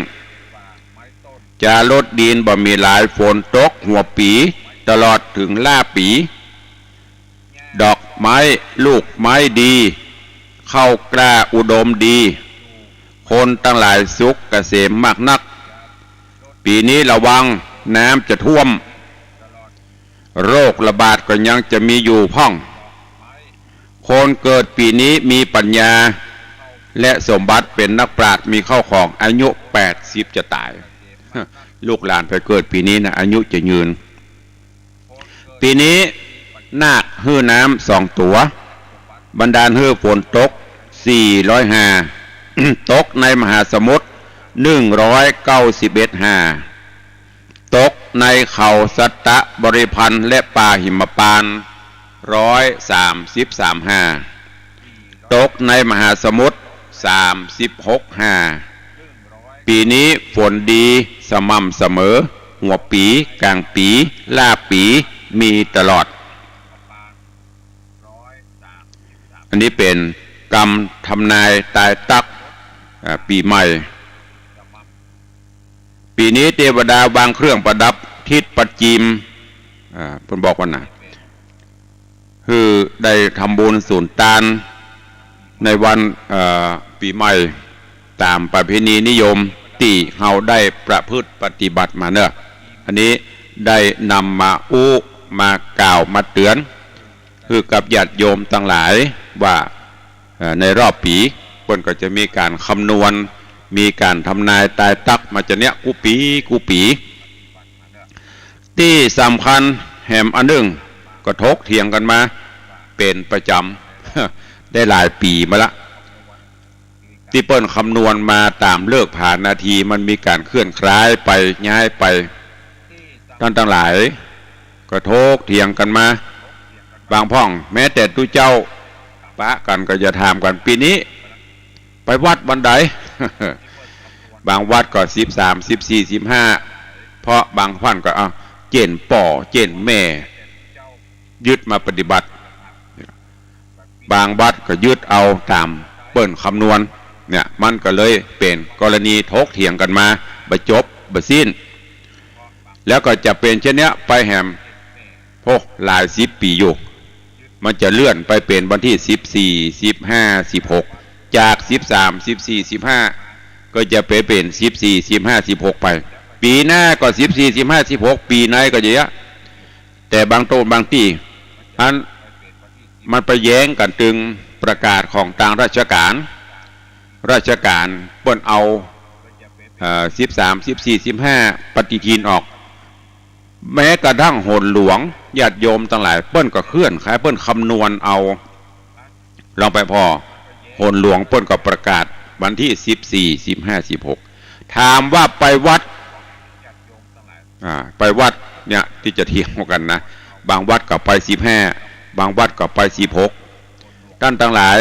จาลดดินบ่มีหลาย ฝนตกหัวปี๋ ตลอดเถิงล้าปี๋ ดอกไม้ลูกไม้ดี ข้าวกล้าอุดมดี คนตังหลายสุขเกษมมากนัก ปี๋นี้ระวังน้ำจะท่วม โรคระบาดก็ยังจะมีอยู่พ่อง คนเกิดปี๋นี้มีปัญญา และสมบัติเป๋นนักปราชญ์มีข้าวของ อายุแปดสิบจะต๋าย ลูกหลานไปเกิดปี๋นี้นะ อายุจะยืน ปี๋นี้นาคหื้อน้ำสองตั๋ว บันดาลหื้อฝนตก สี่ร้อยห้า ตกในมหาสมุทร หนึ่งร้อยเก้าสิบเอ็ดห้า ตกในเขาสัตตบริพันธ์และป่าหิมพานต์ ร้อยสามสิบสามห้า ตกในมหาสมุทร สามสิบหกห้า ปี๋นี้ฝนดีสม่ำเสมอ หัวปี๋ ก๋างปี๋ ล้าปี๋ มีตลอด อันนี้เป๋นกำทำนายตายตั๊ก อ่า ปี๋ใหม่ ปี๋นี้เตวดาวางเครื่องประดับทิศปัจฉิม อ่า เปิ้นบอกว่านะ หื้อได้ทำบุญสูญตานในวัน เอ่อ ปี๋ใหม่ ต๋ามประเพณีนิยมตี้เฮาได้ประพฤติปฏิบัติมาเนาะ อันนี้ได้นำมาอู้ มากล่าว มาเตื๋อน หื้อกับญาติโยมตังหลายว่า เอ่อ ในรอบปี๋ เปิ้นก็จะมีก๋านคำนวณ มีก๋านทำนายตายตั๊กมาจะเนี้ย กู้ปี๋ กู้ปี๋ ตี้สำคัญแหมอันนึ่ง ก็ถกเถียงกั๋นมาเป๋นประจ๋ำ ได้หลายปี๋มาละ ตี้เปิ้นคำนวณมาต๋ามฤกษ์ผานาที มันมีก๋านเคลื่อนคล้ายไปย้ายไป ต้านตังหลายก็ถกเถียงกั๋นมา บางพ่องแม้แต่ตุ๊เจ้า ปะกั๋นก็จะถามกั๋น ปี๋นี้ไปวัดวันใด บางวัดก็สิบสาม สิบสี่ สิบห้า เพราะบางพ่องก็ อ่ะ เจ้นป้อเจ้นแม่ ยึดมาปฏิบัติ บางวัดก็ยึดเอาต๋ามเปิ้นคำนวณ เนี่ย มันก็เลยเป๋นกรณีถกเถียงกั๋นมา บ่จบบ่สิ้น แล้วก็จะเป๋นเช่นเนี้ยไปแหม โอ้ หลายสิบปี๋อยู่ มันจะเลื่อนไปเป๋นวันตี้สิบสี่ สิบห้า สิบหก จากสิบสาม สิบสี่ สิบห้า ก็จะไปเป๋นสิบสี่ สิบห้า สิบหก ไป ปี๋หน้าก็สิบสี่ สิบห้า สิบหก ปี๋ในก็จะเยียะ แต่บางโต๊ะบางตี้ อันมันไปแย้งกั๋นตึงประกาศของตางราชก๋าน ราชก๋านเปิ้นเอา เอ่อ สิบสาม สิบสี่ สิบห้า ปฏิทินออก แม้กระทั่งโหนหลวง ญาติโยมตังหลาย เปิ้นก็เคลื่อนคล้าย เปิ้นคำนวณเอา ลองไปผ่อ โหนหลวงเปิ้นก็ประกาศวันตี้สิบสี่ สิบห้า สิบหก ถามว่าไปวัด อ่า ไปวัดเนี่ยตี้จะเถียงกั๋นนะ บางวัดก็ไปสิบห้า บางวัดก็ไปสิบหก ต้านตังหลาย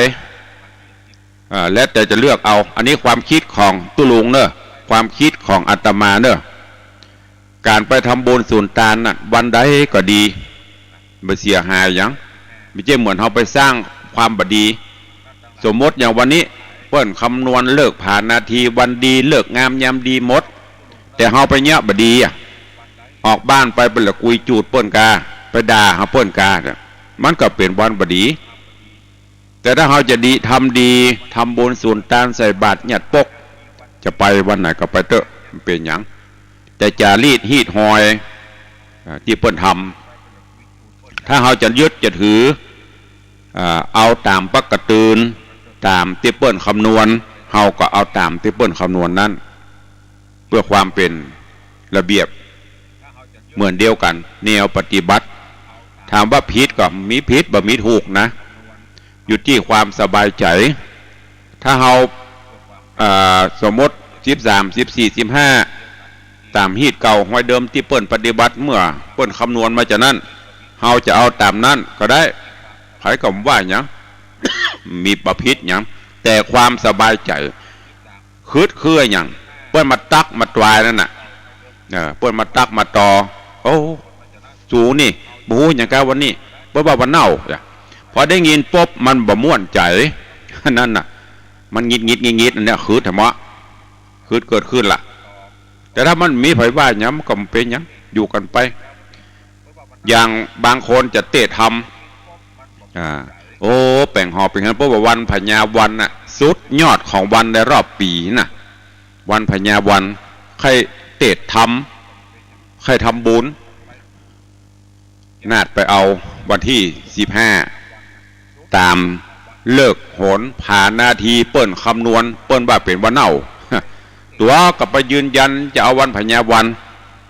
อ่า แล้วแต่จะเลือกเอา อันนี้ความคิดของตุ๊ลุงเนาะ ความคิดของอาตมาเนาะ ก๋านไปทำบุญสูญตานน่ะ วันใดก็ดี บ่เสียหายหยัง บ่ใจ้เหมือนเฮาไปสร้างความบ่ดี สมมติอย่างวันนี้ เปิ้นคำนวณฤกษ์ผานาที วันดี ฤกษ์งามยามดีหมด แต่เฮาไปเยียะบ่ดีอะ ออกบ้านไปเปิ้นละกุยจูดเปิ้นกา ไปด่าหาเปิ้นกา มันก็เป๋นวันบ่ดี แต่ถ้าเฮาจะดี ทำดี ทำบุญสูญตาน ใส่บาตรเยียะปก จะไปวันไหนก็ไปเต๊อะ บ่เป๋นหยัง แต่จารีตฮีตฮอย อ่า ตี้เปิ้นทำ ถ้าเฮาจะยึดจะถือ อ่า เอาต๋ามปกติ ต๋ามตี้เปิ้นคำนวณ เฮาก็เอาต๋ามตี้เปิ้นคำนวณนั้น เพื่อความเป๋นระเบียบ เหมือนเดียวกั๋น แนวปฏิบัติ ถามว่าผิดก็มีผิด บ่มีถูกนะ อยู่ตี้ความสบายใจ๋ ถ้าเฮา เอ่อ สมมติ สิบสาม สิบสี่ สิบห้า ต๋ามฮีตเก่าฮอยเดิมตี้เปิ้นปฏิบัติ เมื่อเปิ้นคำนวณมาจานั้น เฮาจะเอาต๋ามนั้นก็ได้ ใผก็บ่ว่าหยัง มีบ่ผิดหยัง แต่ความสบายใจ๋ ขึดเคืองหยัง เปิ้นมาตั๊กมาตวายนั่นน่ะ เออ เปิ้นมาตั๊กมาตอ โอ้ สูนี่ บ่ฮู้หยังกาวันนี้ เปิ้นว่าวันเน่า พอได้ยินปุ๊บ มันบ่ม่วนใจ๋ นั่นน่ะ มันหงิดหงิดหงิดหงิด อันเนี้ย ขึดธรรมะ ขึดเกิดขึ้นละ แต่ถ้ามันมีใผว่าหยัง มันก็บ่เป๋นหยัง อยู่กั๋นไป อย่างบางคนจะเต๊ทำ อ่า โอ้ แป๋งหอเป๋งเหิน เพราะว่าวันพญาวันน่ะ สุดยอดของวันในรอบปี๋น่ะ วันพญาวัน ใค่เต๊ทำ ใค่ทำบุญ นาดไปเอาวันตี้สิบห้า ต๋ามฤกษ์โหนผานาที เปิ้นคำนวณ เปิ้นว่าเป๋นวันเน่า ตั๋วก็ไปยืนยันจะเอาวันพญาวัน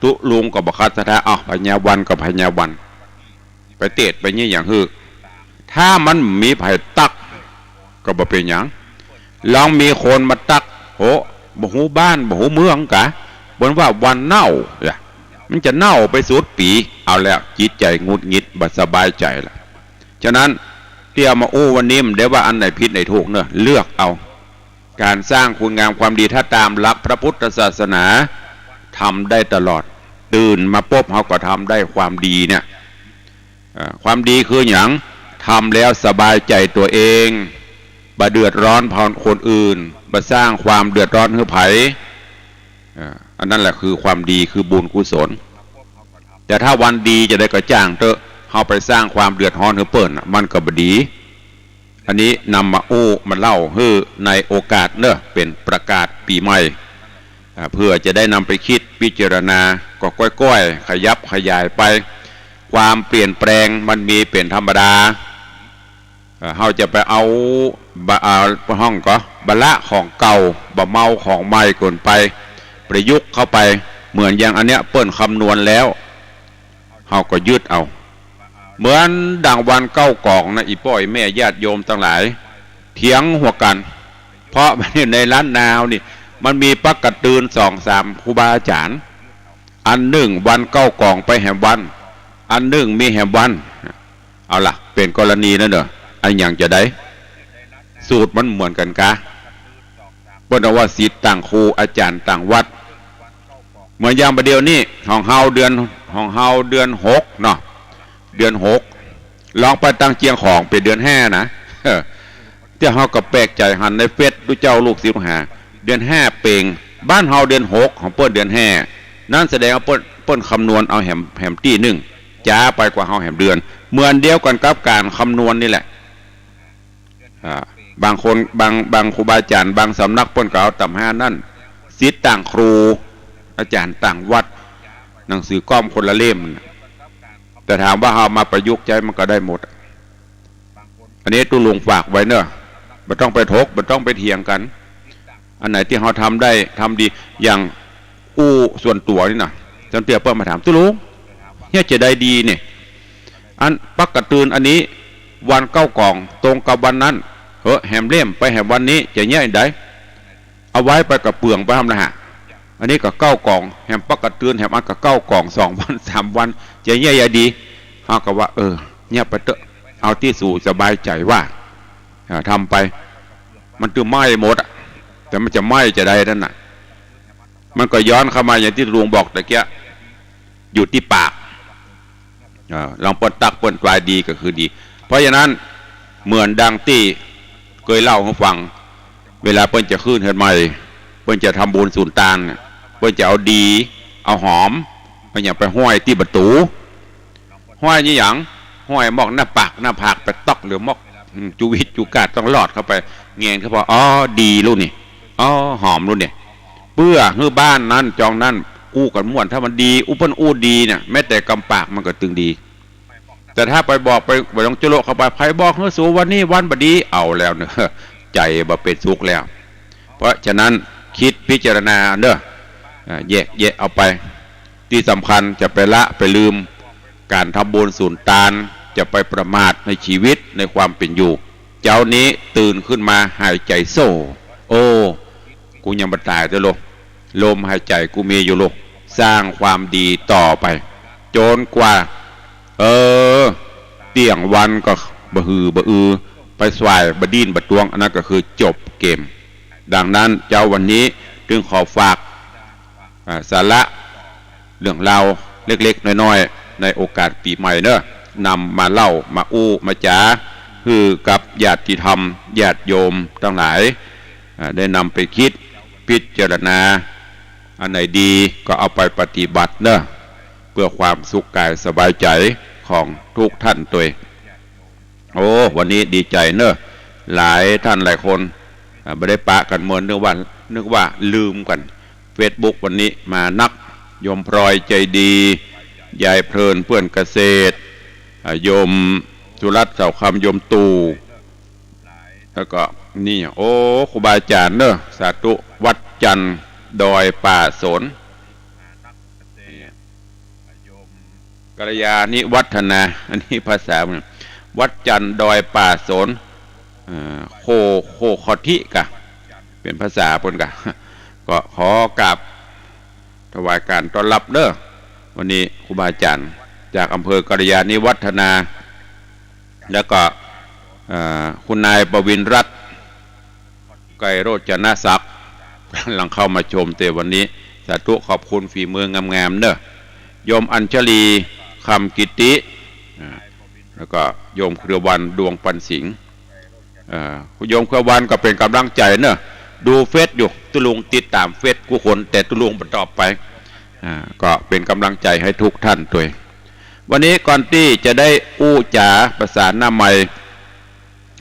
ตุ๊ลุงก็บ่ขัดศรัทธา อ้าว พญาวันก็พญาวัน ไปเตศน์ไปเยียะหยังหื้อ ถ้ามันบ่มีใผตั๊ก ก็บ่เป๋นหยัง ลองมีคนมาตั๊ก โห บ่ฮู้บ้าน บ่ฮู้เมืองกา เปิ้นว่าวันเน่า เน่า มันจะเน่าไปสุดปี๋ เอาแล้ว จิตใจ๋หงุดหงิด บ่สบายใจ๋ละ ฉะนั้น ตี้เอามาอู้วันนี้ บ่ได้ว่าอันไหนผิดไหนถูกเนาะ เลือกเอา ก๋านสร้างคุณงามความดี ถ้าต๋ามหลักพระพุทธศาสนา ทำได้ตลอด ตื่นมาปุ๊บ เฮาก็ทำได้ความดีเนี่ย เอ่อ ความดีคือหยัง ทำแล้วสบายใจ๋ตั๋วเอง บ่เดือดร้อนผ่อนคนอื่น บ่สร้างความเดือดร้อนหื้อใผ เอ่อ อันนั้นแหละคือความดี คือบุญกุศล แต่ถ้าวันดีจะใดก็จ้างเต๊อะ เฮาไปสร้างความเดือดร้อนหื้อเปิ้นน่ะ มันก็บ่ดี อันนี้นำมาอู้มาเล่าหื้อในโอกาสเนาะ เป๋นประกาศปี๋ใหม่ อ่า เพื่อจะได้นำไปคิดพิจารณา ก็ก้อยๆ ขยับขยายไป ความเปลี่ยนแปลงมันมีเป๋นธรรมดา เอ่อ เฮาจะไปเอา บะ อ่า ฮ้องก่อ บะละของเก่า บ่เมาของใหม่เกินไป ประยุกต์เข้าไป เหมือนอย่างอันเนี้ย เปิ้นคำนวณแล้ว เฮาก็ยึดเอา เหมือนดั่งวันเก๊ากองนะ อี่ป้ออี่แม่ญาติโยมตังหลาย เถียงหัวกั๋น เพราะมันอยู่ในล้านนานี่ มันมีปั๊กกะตือนสองสามครูบาอาจ๋ารย์ อันนึ่งวันเก๊ากองไปแหมวัน อันนึ่งมีแหมวัน เอาละ เป๋นกรณีนั้นเนาะ อันหยังจะใด สูตรมันเหมือนกั๋นกา เปิ้นว่าศิษย์ต่างครู อาจ๋ารย์ต่างวัด เหมือนอย่างบ่าเดี่ยวนี้ ของเฮาเดือน ของเฮาเดือนหกเนาะ เดือนหก ลองไปตางเจียงของเป๋นเดือนห้านะ เออ ตี้เฮาก็แปลกใจ๋ หันในเฟซดูเจ้าลูกศิษย์ลูกหา เดือนห้าเป๋ง บ้านเฮาเดือนหก ของเปิ้นเดือนห้า นั้นแสดงว่าเปิ้น เปิ้นคำนวณเอาแหม แหมตี้นึ่ง จ๊าไปกว่าเฮาแหมเดือน เหมือนเดียวกั๋นกับก๋านคำนวณนี่แหละ อ่า บางคน บาง บางครูบาอาจ๋ารย์ บางสำนักเปิ้นก็เอาต๋ำห้านั้น ศิษย์ต่างครู อาจ๋ารย์ต่างวัด หนังสือก้อมคนละเล่มน่ะ แต่ถามว่าเฮามาประยุกต์ใจ๊มันก็ได้หมด อันนี้ตุ๊ลุงฝากไว้เนาะ บ่ต้องไปถก บ่ต้องไปเถียงกั๋น อันไหนตี้เฮาทำได้ ทำดี อย่างอู้ส่วนตั๋วนี่นะ จันเตี้ยเปิ้นมาถาม ตุ๊ลุง เยียะจะใดดีเนี่ย อันปั๊กกะตือนอันนี้ วันเก๊ากอง ตรงกับวันนั้น เหอะ แหมเล่มไปแหมวันนี้ จะเยียะใด เอาไว้ไปก็เปลืองไปทำนะฮะ อันนี้ก็เก๊ากอง แหมปั๊กกะตือน แหมอันก็เก๊ากอง สองวัน สามวัน จะเยียะใดดี เฮาก็ว่า เออ เยียะไปเต๊อะ เอาตี้สูสบายใจ๋ว่า อ่า ทำไป มันจะไหม้หมดอะ แต่มันจะไหม้จะใดนั้นน่ะ มันก็ย้อนเข้ามาอย่างตี้ตุ๊ลุงบอกตะเกียะ อยู่ตี้ปาก อ่า ลองเปิ้นตั๊กเปิ้นตวายดีก็คือดี เพราะฉะนั้น เหมือนดังตี้เกยเล่าหื้อฟัง เวลาเปิ้นจะขึ้นเฮือนใหม่ เปิ้นจะทำบุญสูญตาน เปิ้นจะเอาดี เอาหอม เปิ้นจะไปห้อยตี้ประตู๋ ห้อยนี่หยัง ห้อยหมอกหน้าปาก หน้าผากไปต๊อก หรือหมอก อืม จุวิดจุกาดต้องลอดเข้าไป แงนเข้าไป อ๋อ ดีลูกนี่ อ๋อ หอมลูกนี่ เปื้อหื้อบ้านนั้นจองนั้น อู้กั๋นม่วน ถ้ามันดี อู้เปิ้นอู้ดีเนี่ย แม้แต่กำปากมันก็ตึงดี แต่ถ้าไปบอกไป ไปหลงจุโละเข้าไป ใผบอกหื้อสูวันนี้วันบ่ดี เอาแล้วเนาะ ใจ๋บ่เป๋นสุขแล้ว เพราะฉะนั้น คิดพิจารณาเนาะ อ่า แยกแยะเอาไป ตี้สำคัญจะไปละไปลืม ก๋านทำบุญสูญตาน จะไปประมาทในจีวิต ในความเป๋นอยู่ เจ๊านี้ตื่นขึ้นมาหายใจ๋โซ่ โอ้ กูยังบ่ต๋ายเต๊อะลูก ลมหายใจ๋กูมีอยู่ลูก สร้างความดีต่อไป จ๋นกว่า เออ เตี้ยงวันก็บ่หือบ่อือ ไปส่ายบ่ดิ้นบ่ตวง อันนั้นก็คือจบเกม ดังนั้นเจ๊าวันนี้จึงขอฝาก อ่า สาระเรื่องราวเล็กๆ น้อยๆ ในโอกาสปี๋ใหม่เนาะ นำมาเล่า มาอู้ มาจ๋า หื้อกับญาติธรรม ญาติโยมตังหลาย อ่า ได้นำไปคิดพิจารณา อันไหนดีก็เอาไปปฏิบัติเนาะ เปื้อความสุขก๋ายสบายใจ๋ของทุกท่านตวย โอ้ วันนี้ดีใจ๋เนาะ หลายท่านหลายคน อ่า บ่ได้ปะกั๋นเมิน นึกว่า นึกว่าลืมกั๋น เฟซบุ๊กวันนี้มานัก โยมพลอยใจดี ยายเพลินเปื้อนเกษตร อ่า โยมสุรัตน์เสาคำ โยมตู่ แล้วก็นี่ โอ้ ครูบาอาจ๋ารย์เนาะ สาธุ วัดจันทร์ดอยป่าสน กัลยาณิวัฒนา อันนี้ภาษามัน วัดจันทร์ดอยป่าสน เอ่อ โค โคคอทิกะ เป๋นภาษาเปิ้นกะ ก็ขอกราบถวายการต้อนรับเด้อ วันนี้ครูบาอาจ๋ารย์จากอำเภอกัลยาณิวัฒนา แล้วก็ เอ่อ คุณนายประวินรัตน์ ไกรโรจนศักดิ์ กำลังเข้ามาชมเตวันนี้ สาธุ ขอบคุณ ฝีมืองามๆ เนอะ โยมอัญชลี คำกิติ อ่า แล้วก็โยมเครือวัน ดวงปันสิงห์ อ่า โยมเครือวันก็เป๋นกำลังใจ๋เนอะ ดูเฟซอยู่ ตุ๊ลุงติดต๋ามเฟซกู้คน แต่ตุ๊ลุงบ่ตอบไป อ่า ก็เป๋นกำลังใจ๋หื้อทุกท่านตวย วันนี้ก่อนตี้จะได้อู้จ๋าประสานหน้าไมค์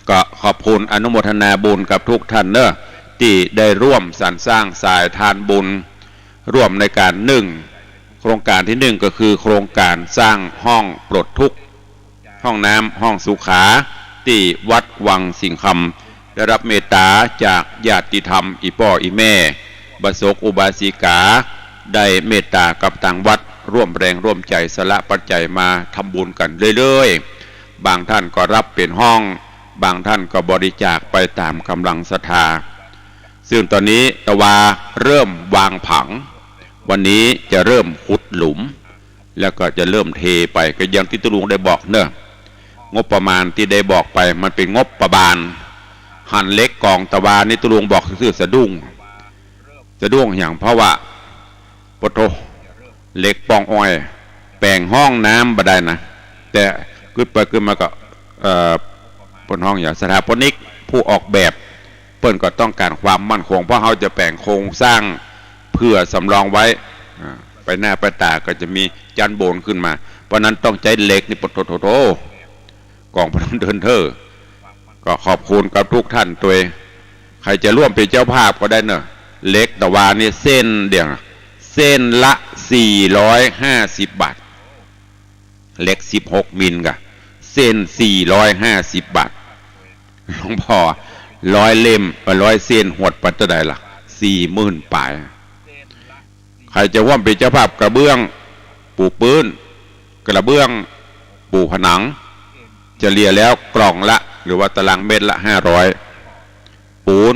ก็ขอบคุณอนุโมทนาบุญกับทุกท่านเนอะ ตี้ได้ร่วมสรรสร้างสายทานบุญ ร่วมในก๋านหนึ่ง โครงก๋านตี้หนึ่งก็คือโครงก๋านสร้างห้องปลดทุกข์ ห้องน้ำ ห้องสุขา ตี้วัดวังสิงห์คำ ได้ฮับเมตต๋าจากญาติธรรม อี่ป้ออี่แม่ บาสกอุบาสิกา ได้เมตต๋ากับตางวัด ร่วมแรงร่วมใจ๋สละปัจจัยมาทำบุญกั๋นเรื่อยๆ บางท่านก็ฮับเป๋นห้อง บางท่านก็บริจาคไปต๋ามก๋ำลังศรัทธา ซึ่งต๋อนนี้ตะวาเริ่มวางผัง วันนี้จะเริ่มขุดหลุม แล้วก็จะเริ่มเทไป ก็อย่างตี้ตุ๊ลุงได้บอกเนอะ งบประมาณตี้ได้บอกไปมันเป๋นงบประมาณ หันเหล็กก๋องตะวานี่ตุ๊ลุงบอกซื่อๆ สะดุ้ง สะดุ้งอย่าง เพราะว่า ปะโถ เหล็กป่องอ้อย แป๋งห้องน้ำบ่ได้นะ แต่กึ๊ดไปกึ๊ดมาก็ เอ่อ เปิ้นฮ้องหยัง สถาปนิก ผู้ออกแบบ เปิ้นก็ต้องก๋านความมั่นคง เพราะเฮาจะแป๋งโครงสร้างเผื่อสำรองไว้ อ่า ไปหน้าไปต๋าก็จะมีจั๊นบนขึ้นมา เพราะนั้นต้องใจ๊เหล็กนี่ ปะโถ ก๋องพนมเดินเท้อ ก็ขอบคุณกับทุกท่านตวย ใผจะร่วมเป๋นเจ้าภาพก็ได้เนอะ เหล็กตะวานี่เส้นเดียว เส้นละสี่ร้อยห้าสิบบาท เหล็กสิบหกมิลกะ เส้นสี่ร้อยห้าสิบบาท หลวงพ่อ ร้อยเล่ม เอ่อ ร้อยเส้นหดไปเต้าใดล่ะ สี่หมื่นป๋าย ใผจะร่วมเป๋นเจ้าภาพกระเบื้อง ปูพื้น กระเบื้อง ปูผนัง เฉลี่ยแล้วกล่องละ หรือว่าตารางเมตรละห้าร้อย ปูน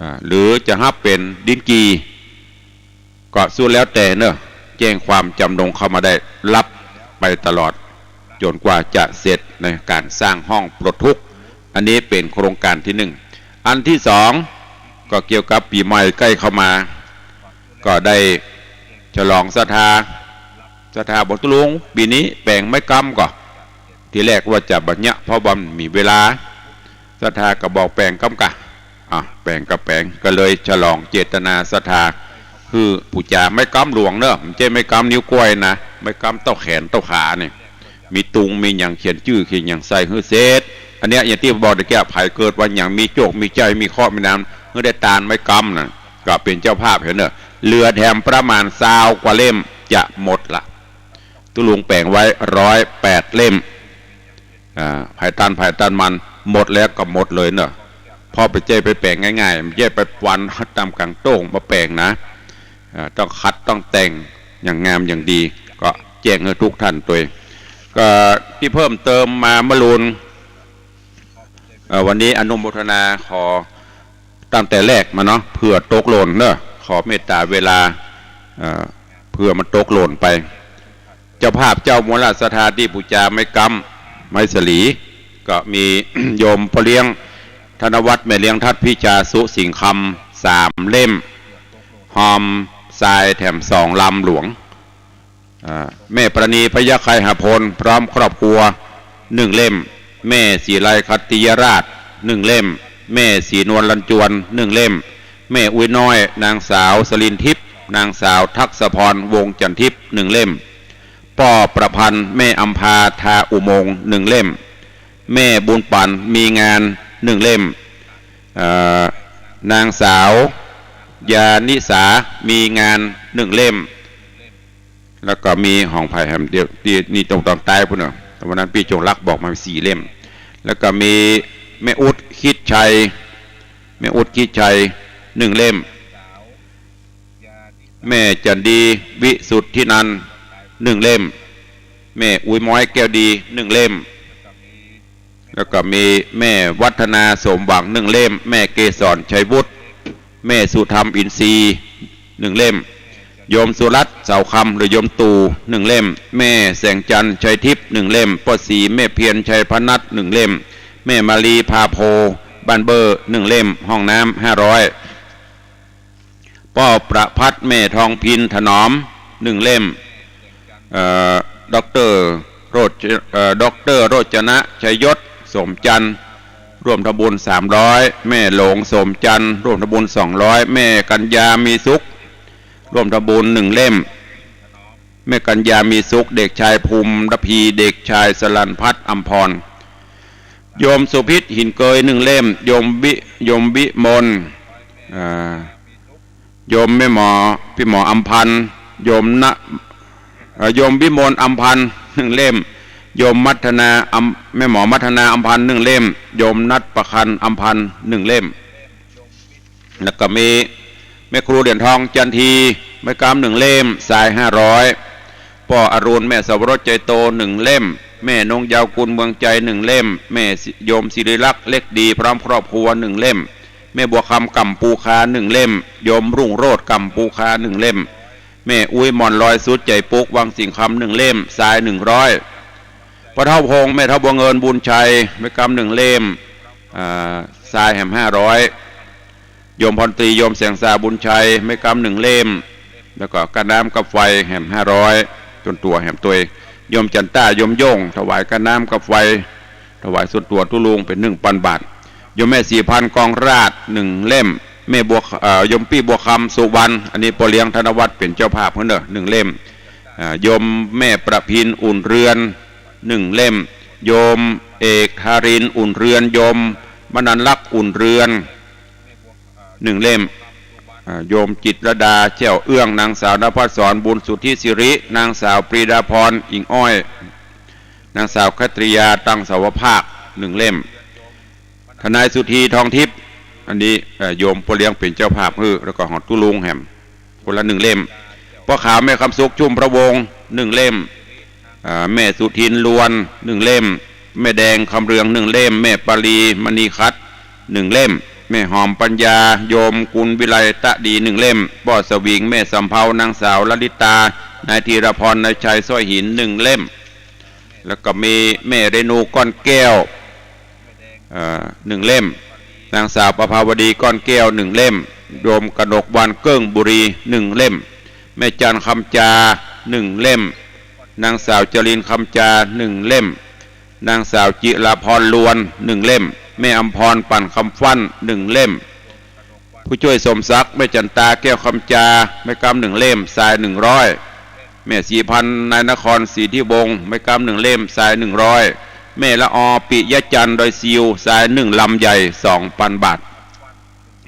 อ่า หรือจะฮับเป๋นดินกี่ ก็สุดแล้วแต่เนอะ แจ้งความจำนงเข้ามาได้ ฮับไปตลอด จ๋นกว่าจะเสร็จในก๋านสร้างห้องปลดทุกข์ อันนี้เป๋นโครงก๋านตี้หนึ่ง อันตี้สอง ก็เกี่ยวกับปี๋ใหม่ใก้เข้ามา ก็ได้ฉลองศรัทธา ศรัทธาบอกตุ๊ลุง ปี๋นี้แป๋งไม้กำก่อ ทีแรกว่าจะบ่เยียะ เพราะบ่มีเวลา ศรัทธาก็บอกแป๋งกำกะ อ่ะ แป๋งก็แป๋ง ก็เลยฉลองเจตนาศรัทธา คือปู๋จาไม้กำหลวงเนอะ บ่ใจ้ไม้กำนิ้วก้อยนะ ไม้กำเต้าแขนเต้าขานี่ มีตุงมีหยังเขียนจื้อเขียนหยังใส่หื้อเสร็จ อันเนี้ยอย่างตี้บอกตะกี้ ใผเกิดวันหยังมีโจคมีชัยมีเคราะห์มีนาม หื้อได้ตานไม้กำน่ะ ก็เป๋นเจ้าภาพหั้นเนอะ เหลือแถมประมาณซาวกว่าเล่มจะหมดละ ตุ๊ลุงแป๋งไว้ร้อยแปดเล่ม อ่า ใผตานใผตานมัน หมดแล้วก็หมดเลยเนอะ เพราะบ่ใจ้ไปแป๋งง่ายๆ บ่ใจ้ไปฟันต๋ามก๋างโต้งมาแป๋งนะ อ่า ต้องขัดต้องแต่งอย่างงามอย่างดี ก็แจ้งหื้อทุกท่านตวย ก็ตี้เพิ่มเติมมาเมื่อลุน เอ่อ วันนี้อนุโมทนาขอตั้งแต่แรกมาเนาะ เผื่อตกหล่นเนอะ ขอเมตต๋าเวลา เอ่อ เผื่อมันตกหล่นไป เจ้าภาพเจ้ามูลศรัทธาตี้ปู๋จาไม้กำ ไม้สลี ก็มี โยมพ่อเลี้ยงธนวัฒน์ แม่เลี้ยงทัด พิชาสุสิงห์คำ สามเล่ม ฮอมทรายแถมสองลำหลวง อ่า แม่ปราณี พยัคฆไคหพล พร้อมครอบครัว หนึ่งเล่ม แม่ศรีไล ขัตติยราช หนึ่งเล่ม แม่ศรีนวลลันจวน หนึ่งเล่ม แม่อุ๊ยน้อย นางสาวสลินทิพย์ นางสาวทักษพร วงศ์จันทิพย์ หนึ่งเล่ม ป้อประพันธ์ แม่อำภา ทาอุโมงค์ หนึ่งเล่ม แม่บุญปั๋น มีงาน หนึ่งเล่ม เอ่อ นางสาว ยานิสา มีงาน หนึ่งเล่ม แล้วก็มีของใผแหมเดียว ตี้นี่ตรงตอนใต้ปู้นเนาะ แต่วันนั้นปี้จงรักบอกมาสี่เล่ม แล้วก็มีแม่อุ๊ด คิดชัย แม่อุ๊ด คิดชัย หนึ่งเล่ม แม่จันดี วิสุทธินันท์ หนึ่งเล่ม แม่อุ๊ยม้อยแก้วดีหนึ่งเล่ม แล้วก็มีแม่วัฒนาสมหวังหนึ่งเล่ม แม่เกสรชัยวุฒิ แม่สุธรรมอินทรีย์หนึ่งเล่ม โยมสุรัตน์เสาคำหรือโยมตู่หนึ่งเล่ม แม่แสงจันทร์ชัยทิพย์หนึ่งเล่ม ป้อศรีแม่เพียรชัยพนัสหนึ่งเล่ม แม่มาลีพาโพบ้านเบ้อหนึ่งเล่ม ห้องน้ำห้าร้อย ป้อประภัสแม่ทองพินถนอมหนึ่งเล่ม เอ่อ ด็อกเตอร์โรจ- เอ่อ ด็อกเตอร์โรจนะชัยยศสมจันทร์ ร่วมทำบุญสามร้อย แม่หลงสมจันทร์ ร่วมทำบุญสองร้อย แม่กัญญามีสุข ร่วมทำบุญหนึ่งเล่ม แม่กัญญามีสุข เด็กชายภูมิระพี เด็กชายสรัญพัฒน์อำพร โยมสุพิษหินเกยหนึ่งเล่ม โยมวิ- โยมวิมล เอ่อ โยมแม่หมอ พี่หมออำพันธ์ โยมณ- เอ่อ โยมวิมลอำพันธ์หนึ่งเล่ม โยมมัทนาอำ- แม่หมอมัทนาอำพันธ์หนึ่งเล่ม โยมนัทประคันอำพันธ์หนึ่งเล่ม แล้วก็มีแม่ครูเหรียญทองจันที ไม้กำหนึ่งเล่ม ทรายห้าร้อย ป้ออรุณ แม่สวรสใจโตหนึ่งเล่ม แม่นงเยาว์กุลเมืองใจหนึ่งเล่ม แม่สิ- โยมศิริลักษณ์เล็กดีพร้อมครอบครัวหนึ่งเล่ม แม่บัวคำก่ำปูคาหนึ่งเล่ม โยมรุ่งโรจน์ก่ำปูคาหนึ่งเล่ม แม่อุ๊ยหม่อนลอยสุดใจ๋ปุ๊กวังสิงห์คำหนึ่งเล่ม ทรายหนึ่งร้อย ป้อเฒ่าพงษ์ แม่เฒ่าบัวเงินบุญชัย ไม้กำหนึ่งเล่ม อ่า ทรายแหมห้าร้อย โยมพรตรี โยมแสงสาบุญชัย ไม้กำหนึ่งเล่ม แล้วก็ก้าน้ำกับไฟแหมห้าร้อย ส่วนตั๋วแหมตวย โยมจันต้า โยมโย่ง ถวายก้าน้ำกับไฟ ถวายส่วนตั๋วตุ๊ลุงเป๋นหนึ่งปันบาท โยมแม่ศรีพันธ์กองราชหนึ่งเล่ม แม่บัว- เอ่อ โยมปี้บัวคำสุวรรณ อันนี้ป้อเลี้ยงธนวัฒน์เป๋นเจ้าภาพหื้อเน่อ หนึ่งเล่ม อ่า โยมแม่ประพินอุ่นเรือนหนึ่งเล่ม โยมเอกทารินอุ่นเรือน โยมมนันลักษณ์อุ่นเรือนหนึ่งเล่ม อ่า โยมจิตรดาแจ้วเอื้อง นางสาวนภัสสรบุญสุทธิสิริ นางสาวปรีดาพรอิงอ้อย นางสาวคัตริยาตังสาวภาคหนึ่งเล่ม ทนายสุธีทองทิพย์ อันนี้ เอ่อ โยมป้อเลี้ยงเป๋นเจ้าภาพหื้อ แล้วก็หอตุ๊ลุงแหมคนละหนึ่งเล่ม ป้อขาวแม่คำสุขชุ่มพระวงศ์หนึ่งเล่ม อ่า แม่สุทินลวนหนึ่งเล่ม แม่แดงคำเรืองหนึ่งเล่ม แม่ปาลีมณีคัตหนึ่งเล่ม แม่หอมปัญญา โยมกุลวิไลตะดีหนึ่งเล่ม ป้อสวิง แม่สำเภา นางสาวลลิตา นายธีรพร นายชัยสร้อยหินหนึ่งเล่ม แล้วก็มีแม่เรนูก้อนแก้ว เอ่อ หนึ่งเล่ม นางสาวประภาวดีก้อนแก้วหนึ่งเล่ม โยมกนกวรรณเกิ้งบุรีหนึ่งเล่ม แม่จันทร์คำจาหนึ่งเล่ม นางสาวจรินคำจาหนึ่งเล่ม นางสาวจิราพรลวนหนึ่งเล่ม แม่อำพรปั่นคำฟั่นหนึ่งเล่ม ผู้ช่วยสมศักดิ์ แม่จันตาแก้วคำจา ไม้กำหนึ่งเล่ม ทรายหนึ่งร้อย แม่ศรีพันธ์ นายนครศรีทิวงศ์ ไม้กำหนึ่งเล่ม ทรายหนึ่งร้อย แม่ละออ ปิยะจันทร์ ดอยซิว ทรายหนึ่งลำใหญ่ สองปันบาท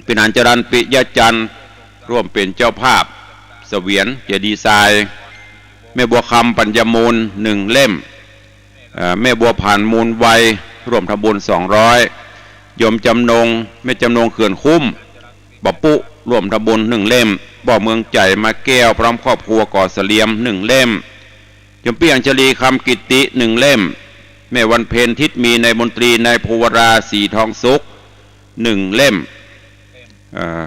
พิหารจรัญ ปิยะจันทร์ ร่วมเป๋นเจ้าภาพ เสวียน เจดีย์ทราย แม่บัวคำ ปัญญมูล หนึ่งเล่ม เอ่อ แม่บัวผัน มูลไว ร่วมทำบุญ สองร้อย โยมจำนง แม่จำนง เขื่อนคุ้ม ปะปุ๊ ร่วมทำบุญ หนึ่งเล่ม ป้อเมืองใจ๋ มาแก้ว พร้อมครอบครัว ก่อเสลียม หนึ่งเล่ม โยมปี้อัญชลี คำกิตติ หนึ่งเล่ม แม่วันเพ็ญ ทิศมี นายมนตรี นายภูวรา ศรีทองสุข หนึ่งเล่ม เอ่อ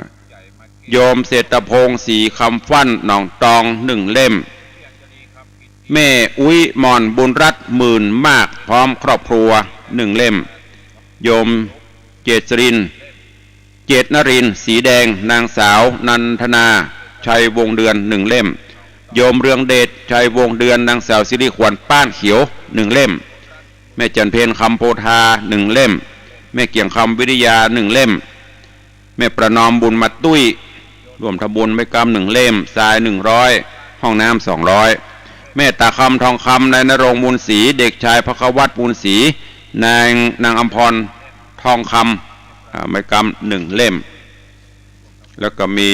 โยมเศรษฐพงศ์ ศรีคำฟั่น หนองตอง หนึ่งเล่ม แม่อุ๊ยหม่อน บุญรัตน์ หมื่นมาก พร้อมครอบครัว หนึ่งเล่ม โยมเจษรินทร์ เจตนรินทร์ ศรีแดง นางสาวนันทนา ชัยวงศ์เดือน หนึ่งเล่ม โยมเรืองเดช ชัยวงศ์เดือน นางสาวสิริขวัญ ป้านเขียว หนึ่งเล่ม แม่จันเพ็ญ คำโพธา หนึ่งเล่ม แม่เกี่ยงคำ วิริยา หนึ่งเล่ม แม่ประนอม บุญมาตุ้ย ร่วมทำบุญ ไม้กำหนึ่งเล่ม ทรายหนึ่งร้อย ห้องน้ำสองร้อย แม่ตาคำ ทองคำ นายณรงค์ มูลศรี เด็กชายภัควัตร มูลศรี นาง นางอำพร ทองคำ อ่า ไม้กำหนึ่งเล่ม แล้วก็มี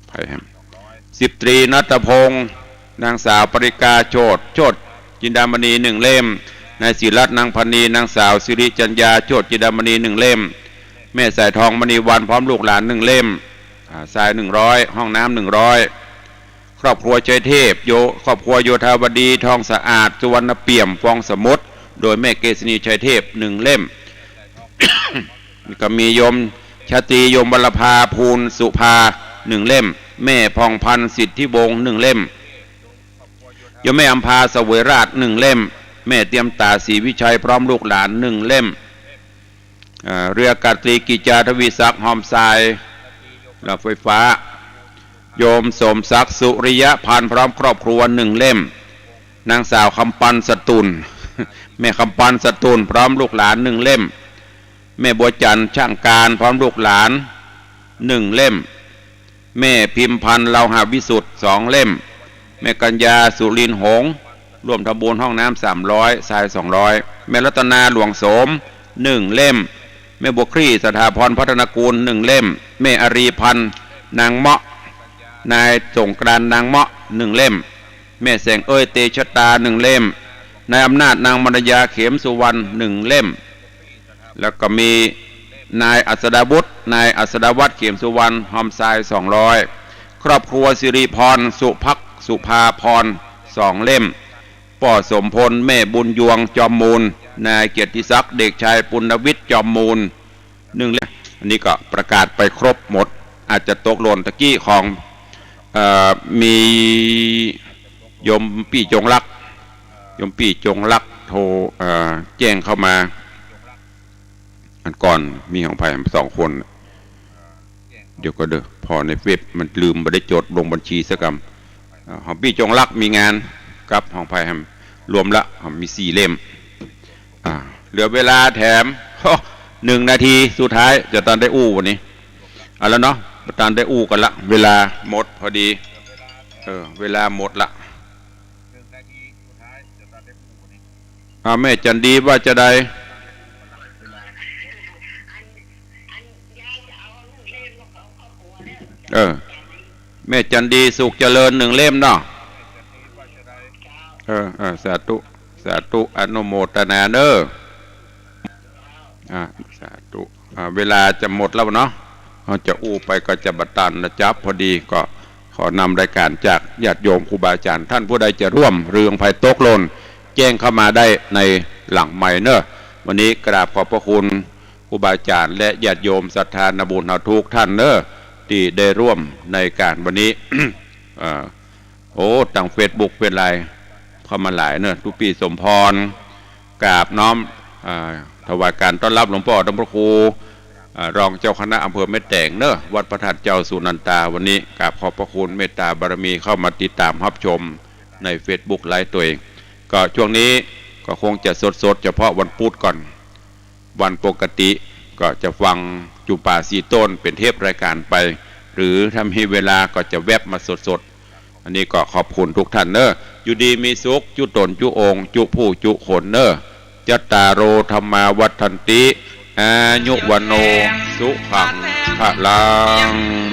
ใผแหม สิบตรีณัฐพงศ์ นางสาวปริกา โชติ โชติจินดามณี หนึ่งเล่ม นายศิรัตน์ นางพรรณี นางสาวสิริจัญญา โชติจินดามณี หนึ่งเล่ม แม่สายทอง มณีวรรณ พร้อมลูกหลาน หนึ่งเล่ม อ่า ทรายหนึ่งร้อย ห้องน้ำหนึ่งร้อย ครอบครัวชัยเทพ โย ครอบครัวโยธาวดี ทองสะอาด สุวรรณเปี่ยม ฟองสมุทร โดยแม่เกษณีชัยเทพ หนึ่งเล่ม ก็มีโยมชาตรี โยมวรภา ภูลสุภา หนึ่งเล่ม แม่พองพันธ์ สิทธิวงศ์ หนึ่งเล่ม โยมแม่อำภา เสวยราช หนึ่งเล่ม แม่เตรียมตา ศรีวิชัย พร้อมลูกหลาน หนึ่งเล่ม อ่า เรืออากาศตรีกิจจา ทวีศักดิ์ ฮอมทราย รถไฟฟ้า โยมสมศักดิ์ สุริยพันธ์ พร้อมครอบครัว หนึ่งเล่ม นางสาวคำปัน สตูล แม่คำปัน สตูล พร้อมลูกหลาน หนึ่งเล่ม แม่บัวจันทร์ ช่างการ พร้อมลูกหลาน หนึ่งเล่ม แม่พิมพันธ์ เลาหะวิสุทธิ์ สองเล่ม แม่กัญญา สุรินทร์หงส์ ร่วมทำบุญห้องน้ำ สามร้อย ทราย สองร้อย แม่รัตนา หลวงโสม หนึ่งเล่ม แม่บัวคลี่ สถาพร พัฒนกูล หนึ่งเล่ม แม่อารีพันธ์ นางเมาะ นายสงกรานต์ นางเมาะ หนึ่งเล่ม แม่แสงเอ้ย เตชะตา หนึ่งเล่ม นายอำนาจ นางมารยา เขมสุวรรณ หนึ่งเล่ม แล้วก็มีนายอัศดาวุฒิ นายอัศดาวัฒน์ เขมสุวรรณ ฮอมทราย สองร้อย ครอบครัวสิริพร สุภักดิ์ สุภาพร สองเล่ม ป้อสมพล แม่บุญยวง จอมมูล นายเกียรติศักดิ์ เด็กชายปุณณวิทย์ จอมมูล หนึ่งเล่ม อันนี้ก็ประกาศไปครบหมด อาจจะตกหล่นตะกี้ของ เอ่อ มีโยมปี้จงรัก โยมปี้จงรักโทร เอ่อ แจ้งเข้ามา อันก่อนมีของใผสองคน เดี๋ยวก่อนเด้อ ผ่อในเว็บมันลืมบ่ได้จดลงบัญชีสักกำ อ่า ของปี้จงรักมีงานกับของใผแหม รวมละ อ่า มีสี่เล่ม อ่า เหลือเวลาแถม โอ้ หนึ่งนาทีสุดท้าย จะตันได้อู้วันนี้ เอาละเนาะ บ่ตันได้อู้กั๋นละ เวลาหมดพอดี เออ เวลาหมดละ อ่า แม่จันดีว่าจะใด เออ แม่จันดี สุขเจริญ หนึ่งเล่มเนาะ เออ เออ สาธุ สาธุ อนุโมทนาเน้อ อ่า สาธุ อ่า เวลาจะหมดแล้วเนาะ เฮาจะอู้ไปก็จะบ่ตันนะจ๊ะ พอดีก็ขอนำรายการจากญาติโยมครูบาอาจารย์ ท่านผู้ใดจะร่วม หรือของใผตกหล่น แจ้งเข้ามาได้ในหลังไมค์เน้อ วันนี้กราบขอบพระคุณครูบาอาจารย์และญาติโยมศรัทธานาบุญเฮาทุกท่านเน้อ ตี้ได้ร่วมในการวันนี้ เอ่อ โอ้ ตางเฟซบุ๊กเฟซไลน์เข้ามาหลายเน้อ ตุ๊ปี้สมพร กราบน้อม อ่า ถวายการต้อนรับหลวงป้อ ท่านพระครู อ่า รองเจ้าคณะอำเภอแม่แตงเน้อ วัดพระธาตุเจ้าสุนันตา วันนี้กราบขอบพระคุณเมตตาบารมีเข้ามาติดตามรับชมในเฟซบุ๊กไลฟ์ตวย ก็ช่วงนี้ก็คงจะสดๆ เฉพาะวันพุธก่อน วันปกติก็จะฟังจุ่มป่าสี่ต้นเป๋นเทปรายการไป หรือถ้ามีเวลาก็จะแว็บมาสดๆ อันนี้ก็ขอบคุณทุกท่านเน้อ อยู่ดีมีสุข จุ๊ต๋นจุ๊องค์ จุ๊ผู้จุ๊คนเน้อ จัตตาโร ธัมมา วัฑฒันติ อายุ วัณโณ สุขัง พลัง